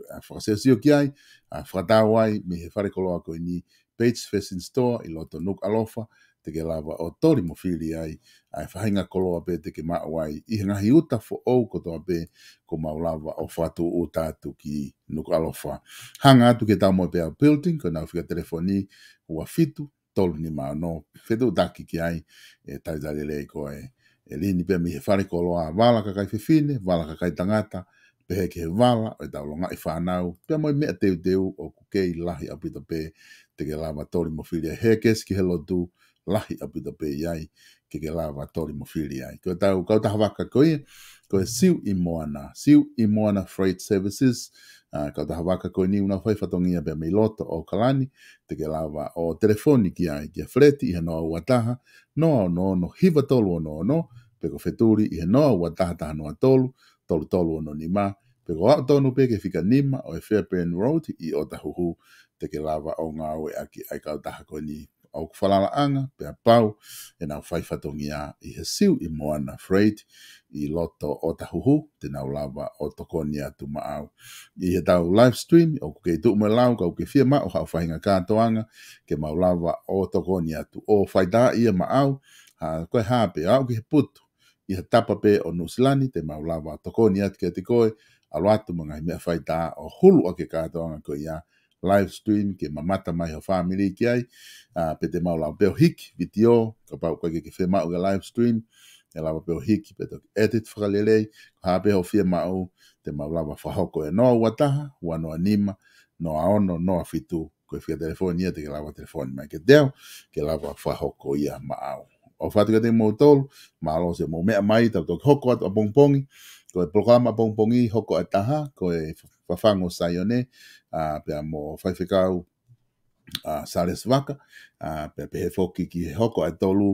ʻa, fakasiosio ki ai, ʻa, fakatau ai mei he fale koloa ko eni, Page Fashion Store ʻi loto Nukuʻalofa, te ke lava ʻo toli mo fili ai ʻa e faʻahinga koloa pē te ke maʻu ai ʻi he ngaahi uta foʻou kotoa pē ʻoku mau lava ʻo fakatuʻuta atu ki Nukuʻalofa. Hanga atu ki he Taumoepeau Building, ko ʻenau fika telefoni ua fitu tolu nima ono, fetuʻutaki ki ai, ʻe talitali lelei koe. ʻE lini pē mei he fale koloa vala kakai fefine, vala kakai tangata, pehē ki he vala ʻo ʻetau longaʻi fānau, pea mo e meʻa teuteu ʻoku kei lahi ʻaupito pē te ke lava toli mo fili ai. Hēkesi ki he lotu, lahi ʻaupito pē ʻi ai ke ke lava toli mo fili ai. Ko ʻetau kautaha vaka ko ia, ko e Siu ʻi Moana, Siu ʻi Moana Freight Services, ʻa, kautaha vaka ko eni ʻoku nau fai fatongia pea mei loto ʻAokalani, te ke lava ʻo telefoni ki ai, kia Feleti ʻi he noa ua taha, noa ono ono, hiva tolu ono ono, pe ko Fetuli ʻi he noa ua taha taha noa tolu, tolu tolu ono nima, pe ko e aʻu tonu pē ki he fika nima ʻo e Fairbairn Road ʻi ʻŌtāhuhu, te ke lava ʻo ngāueʻaki ʻa e kautaha ko eni. ʻOku falalaʻanga pea pau ʻenau fai fatongia ʻi he Siu ʻi Moana Freight ʻi loto ʻŌtāhuhu, te nau lava ʻo tokoni atu maʻau. ʻI heʻetau live stream, ʻoku kei tuʻu mo lau, ka ʻoku ke fiemaʻu haʻo faʻahinga kātoanga, ke mau lava ʻo tokoni atu ʻo faitā ia maʻau, ha, ko e hā pē, aʻu ki he putu ʻi ha tapa pē ʻo Nuʻusila ni, te mau lava tokoni atu kiate koe, ʻalu atu mo e ngaahi meʻafaitā ʻo hulu ʻaki e kātoanga ko ia, live stream ke mamata mai ho fāmili ki ai, ʻa, pe te mau lava pē ʻo hiki vitiō, kapau ʻoku ʻikai ke ke fiemaʻu ke live stream, ʻe lava pē ʻo hiki pea toki edit fakalelei, ko e hā pē hoʻo fiemaʻu, te mau lava fakahoko ʻi he noa ua taha, ua noa nima, noa ono, noa fitu, ko e fika telefoni ia te ke lava telefoni mai kiate au, ke lava fakahoko ia maʻau. ʻOfa atu kiate kimoutolu, mālō siʻomou meʻa mai, tau toki hoko atu ʻapongipongi, ko e polokalama ʻapongipongi, hoko ʻa e taha, ko e Fafangu ʻo Saione, ʻa, pea mo Faifekau, ʻa, Sālesi Vaka, ʻa, pea pehē foki ki he hoko ʻa e tolu,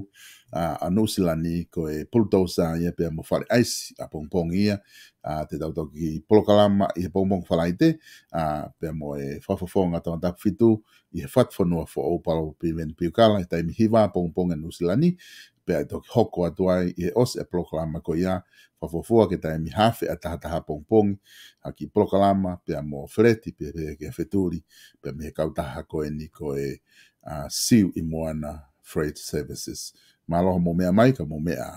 ʻa, ʻa Nuʻusila ni, ko e Pulutousa ia pea mo Fale ʻAisi, ʻapongipongi ia, ʻa, te tau toki polokalama ʻi he pongipongi Falaite, ʻa, pea mo e Fakafofonga Tongatapu fitu, ʻi he Fatufonua Foʻou Palopalema Piukala, he taimi hiva ʻapongipongi ʻa Nuʻusila ni, pea ʻe toki hoko atu ai ʻi he ʻosi ʻa e polokalama ko ia, fakafuofua ki he taimi haafe ʻa tahataha ʻapongipongi, ha kiʻi polokalama, pea mo Feleti, pea, pea kia Fetuli, pea mei he kautaha ko eni ko e, ʻa, Siu ʻi Moana Freight Services. Mālō hoʻomou meʻa mai, ka mou meʻa